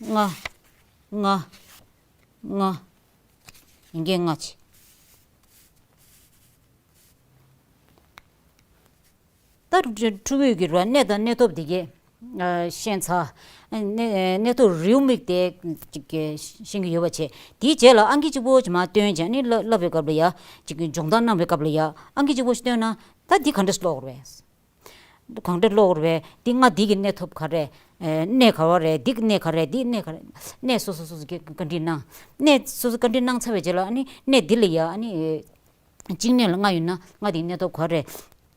ལྔ། ལྔ། ལྔ། ཡིན་གྱི་ལྔ་བྱས། ད་ཕྲུ་གུས་ཀྱི་ར་གནས་དང་གནས་ཐོབ་དེ་གས། ཨ། ཤེས་ཚར། གནས་གནས་ཐོབ་རེའུ་མིག་དེ་ཅིག་གས་ཤེས་ཀྱི་ཡོད་པ་བྱས། དེའི་རྗེས་ལ་ཨང་ཀི་གཅིག་པོ་ཅིག་མར་བཏོན་བྱས་ནས་བསླབ་བསླབ་པའི་སྐབས་ལ་ཡ། ཅིག་གི་སྦྱོང་བརྡར་གནང་བའི་སྐབས་ལ་ཡ་ཨང་ཀི་གཅིག་པོ་ཞིག་བཏོན་ན། ད་འདི་ག་འདྲས་ཀློག་དགོས་རེད། ག་འདྲས་ཀློག་དགོས་རེད། འདི་ལྔ་འདི་གི་གནས་ཐོབ་ག་རེ། ཨ། གནས་ག་བ་རེད། འདི་གི་གནས་ག་རེ། འདི་གནས་ག་རེ། གནས་སོ་སོ་སོ་སོ་གི་བཀའ་འདྲི་གནང་། གནས་སོ་སོ་བཀའ་འདྲི་གནང་ཚར་བའི་རྗེས་ལ་ཨ་ནི་གནས་འདི་ལ་ཡ་ཨ་ནི། གཅིག་གནས་ལ་ལྔ་ཡོད་ན་ལྔ་དེའི་གནས་ཐོབ་ག་རེ།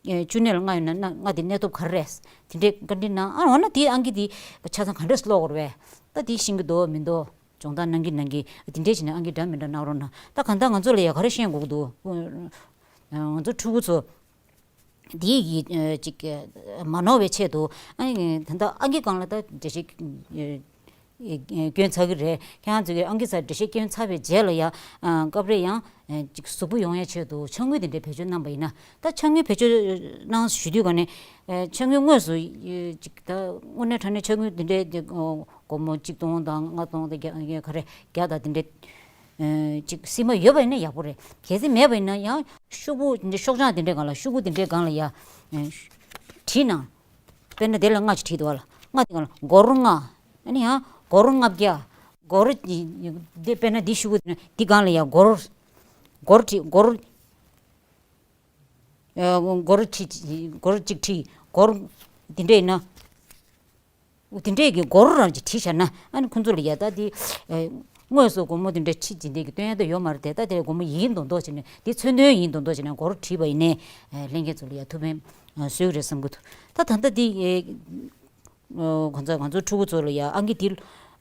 ཨེ། བཅུ་གནས་ལ་ལྔ་ཡོད་ན་ལྔ་དེའི་གནས་ཐོབ་ག་རེ་རེད། དེ་འདྲའི་བཀའ་འདྲི་གནང་། ཨ། འོ་ན་དེའི་ཨང་ཀི་དེ་ཆ་ཚང་ག་འདྲས་ཀློག་དགོས་རེད། ད་དེ་ཤེས་ཀྱི་འདུག་མི་འདུག་སྦྱོང་བརྡར་གནང་གི་གནང་གི་དེ་འདྲས་བྱས་ནས་ཨང་ཀི་འདྲ་མི་འདྲ་གནང་རོགས་གནང་། ད་གང་ལྟར་ང་ཚོ་ལ་ཡ་ག་རེ་ཤེས་དགོས་ཀྱི་འདུག་ང་ཚོ་ཕྲུ་གུ་ཚོ་དེའི་ཡི་ཅིག་མ་ནོར་བའི་ཆེད་དུ། ཨ་ནི་ད་ལྟ་ཨང་ཀི་སྒང་ལ་ད་འགྲེལ་བཤད། སྐྱོན་ཚར་གི་རེད། ཁྱེད་རང་ཚོས་ཀྱི་ཨང་ཀི་སར་འགྲེལ་བཤད་སྐྱོན་ཚར་བའི་རྗེས་ལ་ཡ། ཨ། སྐབས་རེ་ཡང་། ཨ། ཅིག་གཟུགས་པོ་ཡོང་ཡ་ཆེད་དུ་ཕྱག་དངུལ་དེ་འདྲའི་བེད་སྤྱོད་གནང་པ་ཡིན་ན། ད་ཕྱག་དངུལ་བེད་སྤྱོད་གནང་ཞུ་དུས་ག་ནས། ཨ། ཕྱག་དངུལ་དངོས་སུ། ཨ། ཅིག་ད་དངོས་གནས་དྲང་གནས་ཕྱག་དངུལ་དེ་འདྲའི་དེ། ཨོ། སྒོར་མོ་གཅིག་སྟོང་དང་ལྔ་སྟོང་དང་བརྒྱ། ག་རེ། བརྒྱ་དང་དེ་འདྲའི། ཅིག་སྲིབ་མ་ཡོད་པ་ཡིན་ན་ཡག་པོ་རེད། གལ་སྲིད་མེད་པ་ཡིན་ན་ཡང་ཤོག་བུ་འདི་ཤོག་བྱང་དེ་འདྲའི་སྒང་ལ་ཤོག་གུ་དེ་འདྲའི་སྒང་ལ་ཡ་བྲིས་ན། དཔེར་ན་དེ་ལ་ལྔ་ཅིག་བྲིས་འདུག་བ་ལ། ལྔ་དེ་སྒང་ལ་སྒོར་ལྔ། ཨ་ནི་ཡང་སྒོར་ལྔ་བརྒྱ། སྒོར་འདི་དཔེར་ན་འདི་ཤོག་གུ་འདི་སྒང་ལ་ཡ་སྒོར་སྒོར་བྲིས་སྒོར། སྒོར་ཁྲི་སྒོར་གཅིག་ཁྲི་སྒོར་དེ་འདྲ་ཡིན་ན། དེ་འདྲས་ཀྱི་སྒོར་རང་གཅིག་བྲིས་བཞག་ན་ཨ་ནི་ཁོང་ཚོ་ལ་ཡ་ད་དེ་དངོས་སུ་སྒོར་མོ་དེ་འདྲ་ཁྲི་གཅིག་འདྲས་ཀྱི་སྟོན་ཡ་ད་ཡོད་མ་རེད་དེ། ད་དེ་སྒོར་མོ་ཡིན་མདོག་མདོག་བྱས་ནས་དེ་མཚོན་དོན་ཡིན་མདོག་མདོག་བྱས་ནས་སྒོར་བྲིས་པ་ཡིན་ནའི་ལྷན་རྒྱས་ཚོ་ལ་ཡ་ཐུགས་ཕན་གསོས་ཀྱི་རེད་བསམ་གྱི་འདུག་ད་ད་ལྟ་དེ། ཨོ། ཁོང་ཚོ་ང་ཚོ་ཕྲུ་གུ་ཚོ་ལ་ཡ་ཨང་ཀི་འདི་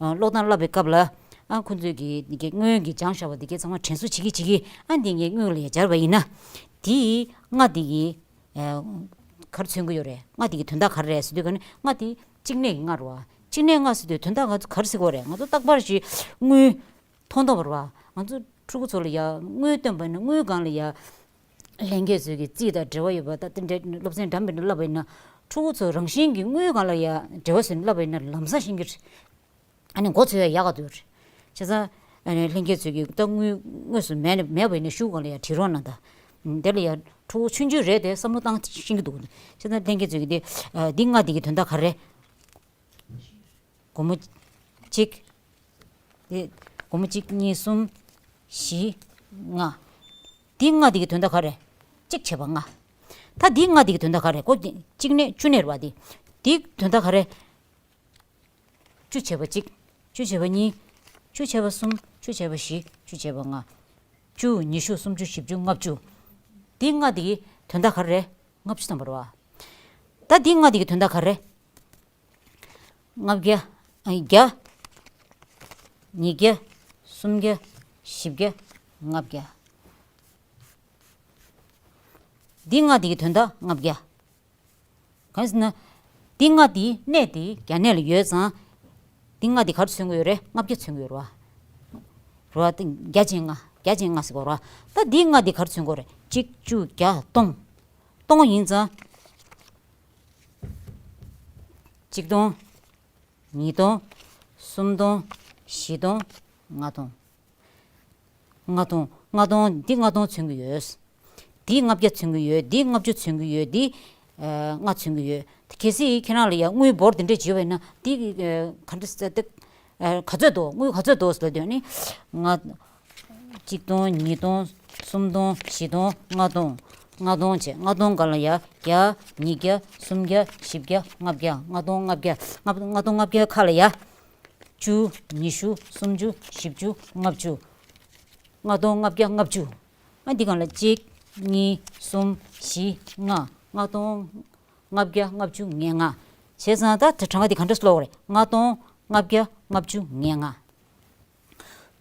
ཀློག་སྟངས་བསླབ་པའི་སྐབས་ལ་ཨ་ཁོང་ཚོས་ཀྱི་འདི་གའི་སྔོན་གྱི་སྦྱངས་བཞག་པ་འདི་གའི་ཚང་མ་དྲན་གསོ་བྱེད་ཀྱི་བྱེད་ཀྱི་ཨ་འདི་ངས་སྔོན་ལ་ཡ་སྦྱར་བ་ཡིན་ན། དེའི་ལྔ་འདི་གི་ག་རེ་མཚོན་གྱི་ཡོད་རེད། ལྔ་འདི་གི་དོན་དག་ག་རེ་རེད་ཟེར་དུས་ག་ནི་ལྔ་འདི་གཅིག་གནས་ཀྱི་ལྔ་རེད་བ། གཅིག་གནས་ལྔ་ཟེར་དུས་དོན་དག་ང་ཚོ་ག་རེ་ཟེར་གྱི་ཡོད་རེད། ང་ཚོ་རྟག་པར་ཞིག་དངུལ་མཐོང་མཐོང་བ་རེད་བ། ང་ཚོ་ཕྲུ་གུ་ཚོ་ལ་ཡ་དངུལ་སྟོན་པ་ནི་དངུལ་སྒང་ལ་ཡ། ལྷན་རྒྱས་ཚོས་ཀྱི་རྩིས་དང་འབྲེལ་བ་ཡོད་པ་ད་དེ་འདྲའི་སློབ་ཚན་འགྲམ་པའི་འདྲ་བསླབ་པ་ཡིན་ན། ཕྲུ་གུ་ཚོ་རང་བཞིན་གྱིས་དངུལ་སྒང་ལ་ཡ་འབྲེལ་བ་ཟིན་བསླབ་པ་ཡིན་ན་ལམ་སང་ཤེས་ཀྱི་རེད། ཨ་ནི་མགོ་ཚོས་ཡ་ཡག་ག་འདུག་རེད། བྱས་ཙང་ཨ་ནི་ལྷན་རྒྱས་ཚོས་ཀྱི་ད་དངུལ་དངོས་སུ་མེད་ན་མེད་པ་ཡིན་ན་ཤོག་གུ་སྒང་ལ་ཡ་བྲིས་རོགས་གནང་དང་། དེ་ལ་ཡ་ཕྲུ་གུ་ཆུང་ཆུང་རེད་དེ་བསམ་བློ་བཏང་ཤེས་ཀྱི་འདུག་བྱས་ཙང་ལྷན་རྒྱས་ཚོས་ཀྱི་དེ་འདི་ལྔ་འདི་གི་དོན་དག་ག་རེ་རེད། སྒོར་མོ་གཅིག་དེ་སྒོར་མོ་གཅིག་གཉིས་གསུམ་བཞི་ལྔ། འདི་ལྔ་འདི་གི་དོན་དག་ག་རེ། གཅིག་བྱས་པ་ལྔ། ད་འདི་ལྔ་འདི་གི་དོན་དག་ག་རེ། སྒོར་གཅིག་ནས་བཅུ་ནས་རེད་བ། འདི་འདི་དོན་དག་ག་རེ། བཅུ་བྱས་པ་གཅིག་བཅུ་བྱས་པ་གཉིས། བཅུ་བྱས་པ་གསུམ། བཅུ་བྱས་པ་བཞི། བཅུ་བྱས་པ་ལྔ། བཅུ། ཉི་ཤུ། སུམ་ཅུ། བཞི་བཅུ། ལྔ་བཅུ། འདི་ལྔ་འདི་གི་དོན་དག་ག་རེ། ལྔ་བཅུ་ཙམ་པ་རེད་བ། ད་འདི་ལྔ་འདི་གི་དོན་དག་ག་རེ། ལྔ་བརྒྱ། ཨ། བརྒྱ། ཉིས་བརྒྱ། སུམ་བརྒྱ། བཞི་བརྒྱ། ལྔ་བརྒྱ། འདི་ལྔ་འདི་གི་དོན་དག་ལྔ་བརྒྱ། གང་ཟེར་ན། འདི་ལྔ་འདི་གནས་འདི་བརྒྱ་གནས་ལ་ཡོད་ཙང་། འདི་ལྔ་འདི་ག་རེ་མཚོན་གྱི་ཡོད་རེད། ལྔ་བརྒྱ་མཚོན་གྱི་ཡོད་རེད་བ། རེད་བ། འདི་བརྒྱ་ཅན་ལྔ། བརྒྱ་ཅན་ལྔ་ཟེར་གྱི་ཡོད་རེད་བ། ད་འདི་ལྔ་འདི་ག་རེ་མཚོན་གྱི་ཡོད་རེད། གཅིག་གཅིག་བརྒྱ་སྟོང་། སྟོང་ཡིན་ཙང་། གཅིག་སྟོང་། ཉིས་སྟོང་། གསུམ་སྟོང་། བཞི་སྟོང་། ལྔ་སྟོང་། ལྔ་སྟོང་། ལྔ་སྟོང་། འདི་ལྔ་སྟོང་མཚོན་གྱི་ཡོད། འདི་ལྔ་བརྒྱ་མཚོན་གྱི་ཡོད། འདི་ལྔ་བཅུ་མཚོན་གྱི་ཡོད། འདི་ལྔ་མཚོན་གྱི་ཡོད། གལ་སྲིད་ཁྱེད་རང་ལ་ཡང་དངུལ་འབོར་འདི་འདྲས་བྱེད་པ་ཡིན་ན་འདི་ག་འདྲ་ཟེར་ཏེ། ག་ཚོད་འདུག་དངུལ་ག་ཚོད་འདུག་ཟེར་དུས་ནི། ལྔ། གཅིག་སྟོང་། ཉིས་སྟོང་། གསུམ་སྟོང་། བཞི་སྟོང་། ལྔ་སྟོང་། ལྔ་སྟོང་བྱས། ལྔ་སྟོང་སྒང་ལ་ཡ། བརྒྱ། ཉིས་བརྒྱ། སུམ་བརྒྱ། བཞི་བརྒྱ། ལྔ་བརྒྱ། ལྔ་སྟོང་ལྔ་བརྒྱ། ལྔ་སྟོང་ལྔ་བརྒྱ་ཁ་ལ་ཡ། བཅུ། ཉི་ཤུ། སུམ་ཅུ། བཞི་བཅུ། ལྔ་བཅུ། ལྔ་སྟོང་ལྔ་བརྒྱ་ལྔ་བཅུ། ཨ། འདི་སྒང་ལ་གཅིག་གཉིས། གསུམ། བཞི། ལྔ། ལྔ་སྟོང་ལྔ་བརྒྱ་ལྔ་བཅུ་ང་ལྔ། བྱས་ཙང་ད་དེ་གྲངས་ཀ་འདི་ག་འདྲ་ཀློག་དགོས་རེད། ལྔ་སྟོང་ལྔ་བརྒྱ་ལྔ་བཅུ་ང་ལྔ།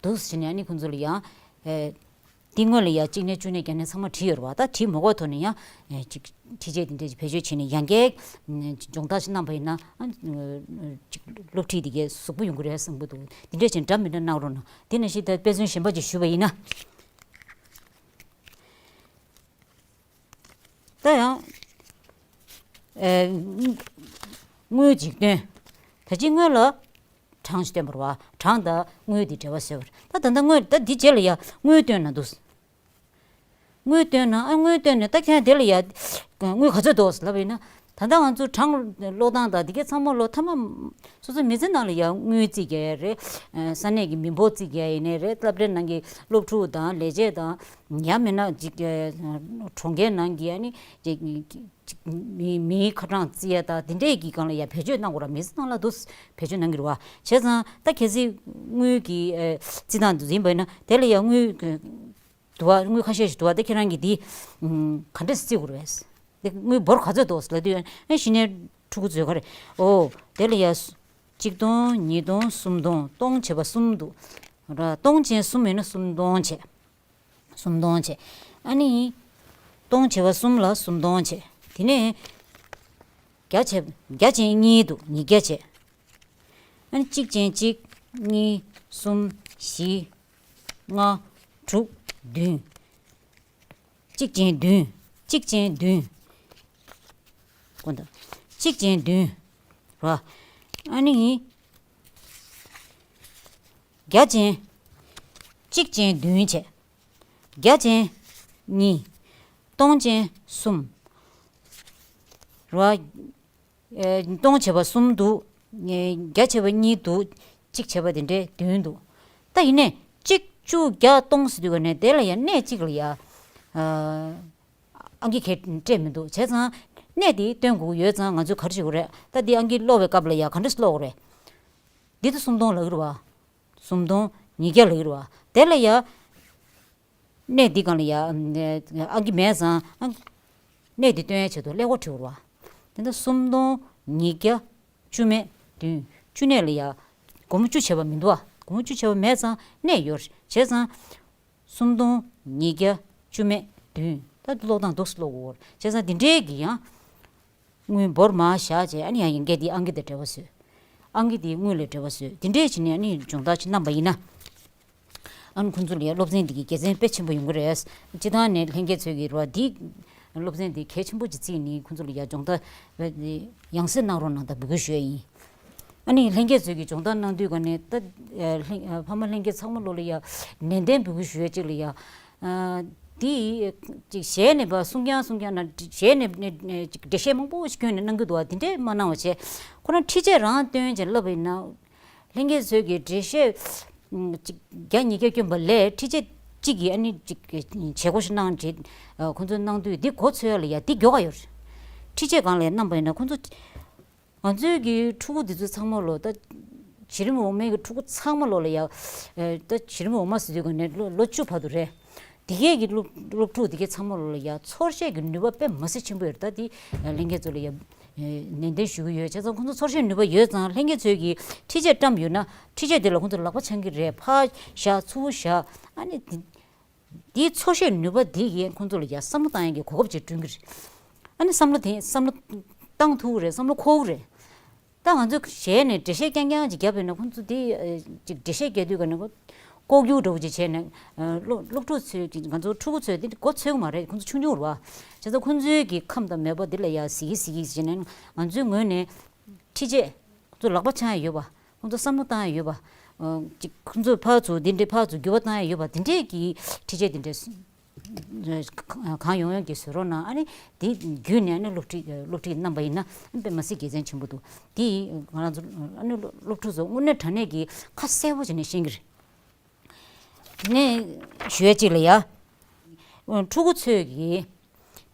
འདུག་སེ་བྱས་ནས་ཨ་ནི་ཁོང་ཚོ་ལ་ཡང་། ཨེ། འདི་སྔོན་ལ་ཡང་གཅིག་ནས་བཅུ་ནས་བརྒྱ་ནས་ཚང་མ་བྲིས་ཡོད་རེད་བ། ད་བྲིས་མ་དགོས་ཐོག་ནས་ཡང་། ཨེ། གཅིག་ཁྲིད་ཆས་འདི་འདྲས་བེད་སྤྱོད་བྱས་ནས་ཡང་བསྐྱར། ཨ། སྦྱོང་བརྡར་ཞིག་གནང་བ་ཡིན་ན། ཨ། གཅིག་སློབ་ཁྲིད་འདི་གའི་གཟུགས་པོ་ཡོང་གི་རེད་བསམ་གྱི་འདུག་འདི་འདྲས་བྱས་འདྲ་མི་འདྲ་གནང་རོགས་གནང་། འདི་ནང་བཞིན་ད་དཔེ་མཚོན་གཞན་པ་ཅིག་ཞུས་པ་ཡིན་ན། ད་ཡང་། ཨེ། དངུལ་གཅིག་སྟོན། ད་ཅི་སྔོན་ལ་གྲངས་ཤིག་སྟོན་པ་རེད་བ། གྲངས་དང་དངུལ་འདི་འབྲེལ་བ་བཟོས་པ་རེད། ད་ད་ལྟ་དངུལ། ད་འདི་རྗེས་ལ་ཡ་དངུལ་སྟོན་ན་འདུག་དངུལ་སྟོན་ན། ཨ། དངུལ་སྟོན་ནས་ད་ཁྱེད་དེ་ལ་ཡ་དངུལ་ག་ཚོད་འདུག་ལབ་ཡིན་ན། ད་ལྟ་ང་ཚོ་གྲངས་ཀློག་སྟངས་དང་འདི་གའི་ཚང་མ་ལོ་མཐའ་མ། སོ་སོའི་མི་ཚེ་ནང་ལ་ཡ་དངུལ་བརྩི་གི་རེད། ས་གནས་ཀྱི་མི་འབོར་བརྩི་གི་ཡིན་ནའི་རེད། སློབ་གྲྭའི་ནང་གི་སློབ་ཕྲུག་དང་ལས་བྱེད་དང་། ཡང་མིན་ན་ཅིག་གྲོང་ཁྱེར་ནང་གི། ཨ་ནི་ཅིག་མི། མིའི་ཁ་གྲངས་བརྩི་ཡ་དང་དེ་འདྲས་ཀྱི་སྒང་ལ་ཡ་བེད་སྤྱོད་གནང་དགོས་ར། མི་ཚེ་ནང་ལ་འདུག་བེད་སྤྱོད་གནང་གི་རེད་བ། བྱས་ཙང་ད་གལ་སྲིད་དངུལ་གྱི། ཨེ། བརྩི་སྟངས་འདི་ཡིན་པ་ཡིན་ན་དེ་ལ་ཡ་དངུལ་འདུག་བ། དངུལ་ཁ་ཤས་ཤིག་འདུག་བ། ད་ཁྱེད་རང་གིས་འདི་ག་འདྲས་བརྩི་དགོས་རེད། དེ་དངུལ་འབོར་ག་ཚོད་འདུག་ལབ་དུས། ཨ། གཞི་ནས་ཕྲུ་གུ་ཚོས་ག་རེ། ཨོ། དེ་ལ་ཡ། གཅིག་སྟོང་། ཉིས་སྟོང་། གསུམ་སྟོང་། སྟོང་བྱས་པ་གསུམ་འདུག་ར། སྟོང་ཅན་གསུམ་ཡིན་ན་གསུམ་སྟོང་བྱས། གསུམ་སྟོང་བྱས། ཨ་ནི། སྟོང་བྱས་པ་གསུམ་ལ་གསུམ་སྟོང་བྱས། དེ་ནས་བརྒྱ་བྱས། བརྒྱ་ཅན་གཉིས་འདུག་ཉིས་བརྒྱ་བྱས། ཨ་ནི་གཅིག་ཅན་གཅིག་གཉིས། གསུམ། བཞི། ལྔ། དྲུག་བདུན། གཅིག་ཅན་བདུན། གཅིག་ཅན་བདུན། དགོངས་དག་གཅིག་ཅན་བདུན། ར། ཨ་ནི། བརྒྱ་ཅན། གཅིག་ཅན་བདུན་བྱས། བརྒྱ་ཅན་གཉིས། སྟོང་ཅན་གསུམ། རེད་བ། ཨེ། སྟོང་བྱས་པ་གསུམ་འདུག་ཨེ། བརྒྱ་བྱས་པ་གཉིས་འདུག་གཅིག་བྱས་པ་དེ་འདྲའི་བདུན་འདུག་ད་ཡིན་ནའི་གཅིག་བཅུ་བརྒྱ་སྟོང་ཟེར་དུས་ག་ནས་དེ་ལ་ཡང་གནས་གཅིག་ལ་ཡ། ཨ། ཨང་ཀི་གས་སྤྲད་མི་འདུག་བྱས་ཙང་། གནས་དེ་སྟོན་དགོས་ཀྱི་ཡོད་ཙང་ང་ཚོས་ག་རེ་བྱེད་དགོས་རེད། ད་འདི་ཨང་ཀི་ཀློག་པའི་སྐབས་ལ་ཡ་ག་འདྲ་ཀློག་དགོས་རེད། འདི་ད་སུམ་སྟོང་ལབ་ཀྱི་རེད་བ། སུམ་སྟོང་ཉིས་བརྒྱ་ལབ་ཀྱི་རེད་བ། དེ་ལ་ཡ། གནས་འདི་སྒང་ལ་ཡ། ཨང་ཀི་མེད་ཙང་། ཨང་། གནས་འདི་སྟོན་ཡའི་ཆེད་དུ་ཀླད་ཀོར་བྲིས་དགོས་རེད་བ། དེ་ད་སུམ་སྟོང་ཉིས་བརྒྱ་བཅུ་མེད་བདུན། བཅུ་གནས་ལ་ཡ། སྒོར་མོ་བཅུ་བྱས་པ་མི་འདུག་བ། སྒོར་མོ་བཅུ་བྱས་པ་མེད་ཙང་གནས་ཡོད་རེད། བྱས་ཙང་། སུམ་སྟོང་ཉིས་བརྒྱ་བཅུ་མེད་བདུན། ད་ཀློག་སྟངས་འདུག་སེ་ཀློག་དགོས་རེད། བྱས་ཙང་འདི་འདྲའི་གི་ཡང་། དངུལ་འབོར་མར་བཞག་བྱས། ཨ་ནི་ཡང་ཡང་སྐད་འདི་ཨང་ཀི་དང་འབྲེལ་བ་བཟོས། ཨང་ཀི་འདི་དངུལ་ལ་འབྲེལ་བ་བཟོས། འདི་འདྲས་བྱས་ནས་ཨ་ནི་སྦྱོང་བརྡར་ཅིག་གནང་པ་ཡིན་ན། ཨ་ནི་ཁོང་ཚོ་ལ་ཡང་སློབ་ཚན་འདི་གི་དགེ་མཚན་དཔེ་ཆེན་པོ་ཡོང་གི་རེད། སྤྱིར་བཏང་ནས་ལྷན་རྒྱས་ཚོས་ཀྱི་རེད་བ། འདི་སློབ་ཚན་འདི་གལ་ཆེན་པོ་ཅིག་བརྩིས་ནས་ཁོང་ཚོ་ལ་ཡང་སྦྱོང་བརྡར་ཡང་སེ་གནང་རོགས་གནང་དང་འབོད་སྐུལ་ཞུ་ཡ་ཡིན། ཨ་ནི་ལྷན་རྒྱས་ཚོས་ཀྱི་སྦྱོང་བརྡར་གནང་དུས་ག་ནས་ད། ལྷན། ཕ་མ་ལྷན་རྒྱས་ཚང་མ་ལོ་ལ་ཡ་ནན་ཏན་འབོད་སྐུལ་ཞུ་ཡ་གཅིག་ལ་ཡ། ཨ། འདི་ཅིག་ཞལ་ནས་ཕར་གསུང་རྐྱང་གསུང་རྐྱང་ན། ཞལ་ནས་ནས་ནས་ཅིག་འགྲེལ་བཤད་མང་པོ་ཞིག་བསྐྱོན་ནས་གནང་གི་འདུག་བ། དེ་འདྲས་མ་གནང་བ་བྱས། ཁོ་རང་ཁྲིད་ཆས་རང་སྟོན་བྱས་ལབ་པ་ཡིན་ན། ལྷན་རྒྱས་ཚོས་ཀྱི་འགྲེལ་བཤད་ཅིག་བརྒྱ་ཉིས་བརྒྱ་བསྐྱོན་པ་ལས་ཁྲིད་ཆས་གཅིག་གིས་ཨ་ནི་ཅིག་བྱེད་སྒོ་ཞིག་གནང་བྱས། ཁོ་ཚོས་གནང་དུས་འདི་མགོ་ཚོས་ཡ་ལ་ཡ་འདི་མགྱོགས་ག་ཡོད་རེད། ཁྲིད་ཆས་སྒང་ལ་ཡ་གནང་པ་ཡིན་ན་ཁོ་ཚོ། ང་ཚོའི་གི་ཕྲུ་གུ་འདི་ཚོ་ཚང་མ་ལོ་ད། བྱི་རིམ་འོག་མའི་གི་ཕྲུ་གུ་ཚང་མ་ལོ་ལ་ཡ། ཨེ། ད་བྱི་རིམ་འོག་མ་ཟེར་དུས་ག་ནས་ལོ་ལོ་བཅུ་བར་དུ་རེད། དེ་གས་གི་སློབ་སློབ་ཕྲུག་དེ་གས་ཚང་མ་ལོ་ལ་ཡ་ཚོར་ཤེས་ཀྱི་ནུས་པ་དཔེ་མ་སྲིད་ཆེན་པོ་ཡོད་རེད། ད་དེ་ལྷན་རྒྱས་ཚོ་ལ་ཡ། ཨེ། ནན་ཏན་ཞུ་གི་ཡོད། བྱས་ཙང་ཁོང་ཚོ་ཚོར་ཤེས་ནུས་པ་ཡོད་ཙང་ལྷན་རྒྱས་ཚོས་ཀྱི་ཁྲིད་ཆས་བཀྲམ་ཡོད་ན་ཁྲིད་ཆས་དེ་ལ་ཁོང་ཚོ་ལག་པ་འཆང་གི་རེད། ཕར་བཞག་ཚུར་བཞག་ཨ་ནི་དེ། དེའི་ཚོར་ཤེས་ནུས་པ་དེ་ཡིས་ཁོང་ཚོ་ལ་ཡ་བསམ་བློ་བཏང་ཡག་གི་གོ་སྐབས་ཅིག་བསྐྲུན་གྱི་རེད། ཨ་ནི་བསམ་བློ་དེ་བསམ་བློ་བཏང་ཐུབ་ཀྱི་རེད། བསམ་བློ་འཁོར་གྱི་རེད། ད་ང་ཚོ་ཞལ་ནས་འགྲེལ་བཤད་རྐྱང་རྐྱང་ཅིག་བརྒྱབ་པ་ཡིན་ན་ཁོང་ཚོ་དེ་ཨ་ཅིག་འགྲེལ་བཤད་རྒྱག་དུས་ག་ནས་ཁོ་ལྐོག་གྱུར་འདྲ་བོ་ཅིག་བྱས་ནས་ཨ་སློབ་སློབ་ཕྲུག་ཚོས་ཅིག་ང་ཚོ་ཕྲུ་གུ་ཚོས་དེ་མགོ་ཚོས་ཀྱི་མ་རེད། ཁོང་ཚོ་ཆུང་ཆུང་རེད་བ། བྱས་ཙང་ཁོང་ཚོའི་གི་ཁམས་དང་མོས་པ་དེ་ལ་ཡ་གཟིགས་ཀྱི་གཟིགས་ཀྱི་བྱས་ནས་ང་ཚོའི་ངོས་ནས་ཁྲིད་ཆས་ཁོང་ཚོ་ལག་པ་འཆང་ཡ་ཡོད་པ། ཁོང་ཚོ་བསམ་བློ་བཏང་ཡ་ཡོད་པ། ཨ་ཅིག་ཁོང་ཚོས་ཕར་ཚུར་འདི་འདྲའི་ཕར་ཚུར་འགྱུར་བ་བཏང་ཡ་ཡོད་པ། འདི་འདྲས་ཀྱི་ཁྲིད་ཆས་འདི་འདྲས་གང་ཡོང་ཡོང་གི་བཟོ་རོགས་གནང་། ཨ་ནི་འདི་བརྒྱུད་ནས་ཨ་ནི་སློབ་ཁྲིད་སློབ་ཁྲིད་གནང་པ་ཡིན་ན་དཔེ་མ་སྲིད་དགེ་མཚན་ཆེན་པོ་འདུག་འདི་ང་རང་ཚོ་ཨ་ནི་སློབ་ཕྲུག་ཚོ་དངོས་གནས་དྲང་གནས་ཀྱི་ཁ་གསལ་པོ་བྱས་ནས་ཤེས་ཀྱི་རེད། དེ་ནས་ཞུ་ཡ་གཅིག་ལ་ཡ། ཕྲུ་གུ་ཚོས་ཀྱི།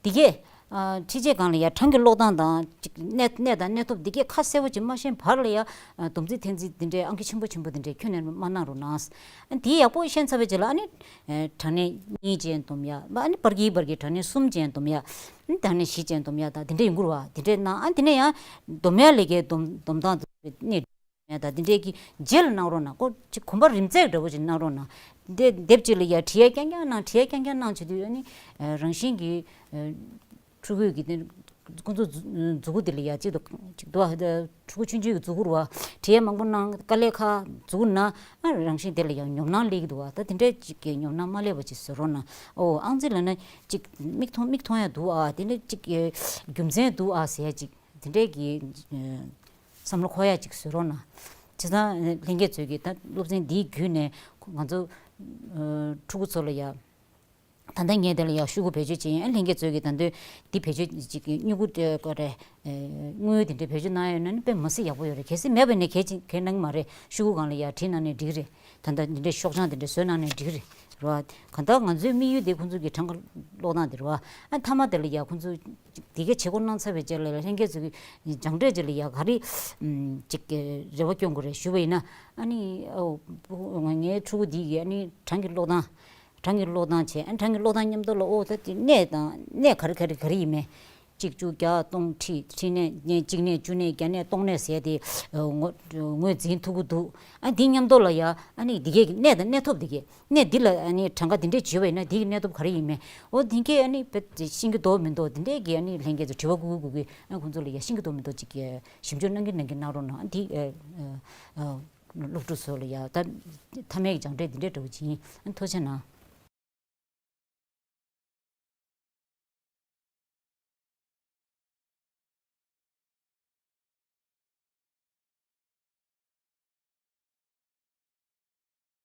འདི་གས། ཨ། ཁྲིད་ཆས་སྒང་ལ་ཡ་གྲངས་ཀྱི་ཀློག་སྟངས་དང་གཅིག་གནས་གནས་དང་གནས་ཐོབ་འདི་གས་ཁ་གསལ་པོ་ཅིག་མ་ཤེས་བར་ལ་ཡ། ཨ། སྡོམ་རྩིས་ཐེངས་རྩིས་འདི་འདྲའི་ཨང་ཀི་ཆེན་པོ་ཆེན་པོ་འདི་འདྲའི་ཁྱོན་ནས་མ་གནང་རོགས་གནང་། ཨ། འདི་ཡག་པོ་ཤེས་ཚར་བའི་རྗེས་ལ་ཨ་ནི། ཨ། གྲངས་གནས་གཉིས་ཅན་སྡོམ་ཡ། ཨ་ནི་པར་གྱིས་པར་གྱིས་གྲངས་གནས་གསུམ་ཅན་སྡོམ་ཡ། ཨ་ནི་གྲངས་གནས་བཞི་ཅན་སྡོམ་ཡ་དང་འདི་འདྲ་ཡོང་གི་རེད་བ། འདི་འདྲས་གནང་། ཨ། འདི་ནས་ཡང་སྡོམ་ཡ་ལས་ཀའི་སྡོམ་སྡོམ་སྟངས་དེ་གནས། ད་འདི་འདྲས་ཀྱི་རྗེས་ལ་གནང་རོགས་གནང་། ཁོ་ཅིག་གོམ་པ་རིམ་འཛེགས་འདྲ་བོ་ཅིག་གནང་རོགས་གནང་། འདི་དེབ་ཅིག་ལ་ཡ་བྲིས་ཡ་རྐྱང་རྐྱང་གནང་། བྲིས་ཡ་རྐྱང་རྐྱང་གནང་བྱེད་དུས་ཨ་ནི་རང་བཞིན་གྱིས་ཕྲུ་གུའི་གི་དེ་ཁོ་ཚོ་མཛུ་གུ་དེ་ལ་ཡ་ཅིག་ཏུ་ཅིག་འདུག་ཨ། ཕྲུ་གུ་ཆུང་ཆུང་གི་མཛུ་གུ་རུ་བ་བྲིས་ཡ་མང་པོ་གནང་། དཀའ་ལས་ཁག་མཛུ་གུ་ན་ཨ་རང་བཞིན་དེ་ལ་ཡ་ཉོབ་སྣང་སླེབས་ཀྱི་འདུག་ཨ། ད་དེ་འདྲས་ཅིག་གི་ཉོབ་སྣང་མ་སླེབས་པ་ཅིག་བཟོ་རོགས་གནང་། ཨོ་ཨང་རྩིས་ལབ་ན་ཅིག་མིག་མཐོང་མིག་མཐོང་ཡ་འདུག་ཨ། དེ་འདྲས་ཅིག་གི་རྒྱུ་མཚན་འདུག་ཨ་ཟེར་ཡ་ཅིག་དེ་འདྲས་ཀྱི་ཨ་བསམ་བློ་འཁོར་ཡ་ཅིག་བཟོ་རོགས་གནང་། བྱས་ཙང་ལྷན་རྒྱས་ཚོས་ཀྱིས་ད་སློབ་ཚན་འདིའི་བརྒྱུད་ནས་ང་ཚོ་ཨ་ཕྲུ་གུ་ཚོ་ལ་ཡ། ད་ལྟ་ངས་དེ་ལ་ཡ་ཤོག་གུ་བེད་སྤྱོད་བྱེད་ཡིན། ཨ། ལྷན་རྒྱས་ཚོས་ཀྱིས་ད་དུང་འདི་བེད་སྤྱོད་ཅིག་གི་སྨྱུ་གུ་དེ་ཀོ་རེ། ཨ། དངུལ་དེ་འདྲས་བེད་སྤྱོད་གནང་ཡ་ཡོད་ན་ནི་དཔེ་མ་སྲིད་ཡག་པོ་ཡོད་རེད། གལ་སྲིད་མེད་པ་ཡིན་ན་གལ་ཆེ་གལ་གནང་གི་མ་རེད། ཤོག་གུ་སྒང་ལ་ཡ་བྲིས་གནང་ནས་འགྲིག་གི་རེད། ད་ལྟ་འདི་འདྲས་ཤོག་བྱང་དེ་འདྲས་བཟོས་གནང་ནས་འགྲིག་གི་རེད། རེད་བ། གང་ལྟར་ང་ཚོའི་དམིགས་ཡུལ་དེ་ཁོང་ཚོ་གི་གྲངས་ཀ་ཀློག་སྟངས་དེ་རེད་བ། ཨ། མཐའ་མ་དེ་ལ་ཡ་ཁོང་ཚོ་དེ་གའི་བྱེད་སྒོ་གནང་ཚར་བའི་རྗེས་ལ་ལྷན་རྒྱས་ཚོ་གི་སྦྱངས་འབྲས་རྗེས་ལ་ཡ་ག་རེ་ཅིག་གི་རེ་བ་སྐྱོན་དགོས་རེད་ཞུ་བ་ཡིན་ན། ཨ་ནི་ཨོ་ངའི་ཕྲུ་གུ་འདི་གི་ཨ་ནི་གྲངས་ཀྱི་ཀློག་སྟངས། གྲངས་ཀྱི་ཀློག་སྟངས་བྱས། ཨ། གྲངས་ཀྱི་ཀློག་སྟངས་མཉམ་དུ་ལ་ཨོ་ད་དེ་གནས་དང་གནས་ག་རེ་ག་རེ་ག་རེ་ཡིན་མིན། གཅིག་བཅུ་བརྒྱ་སྟོང་ཁྲི་ཁྲི་གནས་གཅིག་གནས་བཅུ་གནས་བརྒྱ་གནས་སྟོང་གནས་ཟེར་དེ་ཨ་ངོས་ངོས་འཛིན་ཐུབ་ཀྱི་འདུག་ཨ། འདི་མཉམ་དུ་ལ་ཡ་ཨ་ནི་འདི་གའི་གནས་དང་གནས་ཐོབ་འདི་གའི་གནས་འདི་ལ་ཨ་ནི་གྲངས་ཀ་འདི་འདྲས་བྱས་པ་ཡིན་ན་འདི་གི་གནས་ཐོབ་ག་རེ་ཡིན་མིན། ཨོ་འདི་གའི་ཨ་ནི་བེད་ཤེས་ཀྱི་འདུག་མི་འདུག་འདི་འདྲས་ཀྱི་ཨ་ནི་ལྷན་རྒྱས་ཚོ་དྲི་བ་བཀོད་ཀྱི་བཀོད་ཀྱི། ཨ། ཁོང་ཚོ་ལ་ཡ་ཤེས་ཀྱི་འདུག་མི་འདུག་ཅིག་ཞིབ་འཇུག་གནང་གི་གནང་གི་གནང་རོགས་གནང་། ཨ། འདི་ཨ་ཨ་སློབ་ཕྲུག་ཚོ་ལ་ཡ་ད་མཐའ་མའི་སྦྱངས་འབྲས་འདི་འདྲས་འདྲ་བོ་ཅིག་ཡིན། ཨ། ཐུགས་རྗེ་གནང་།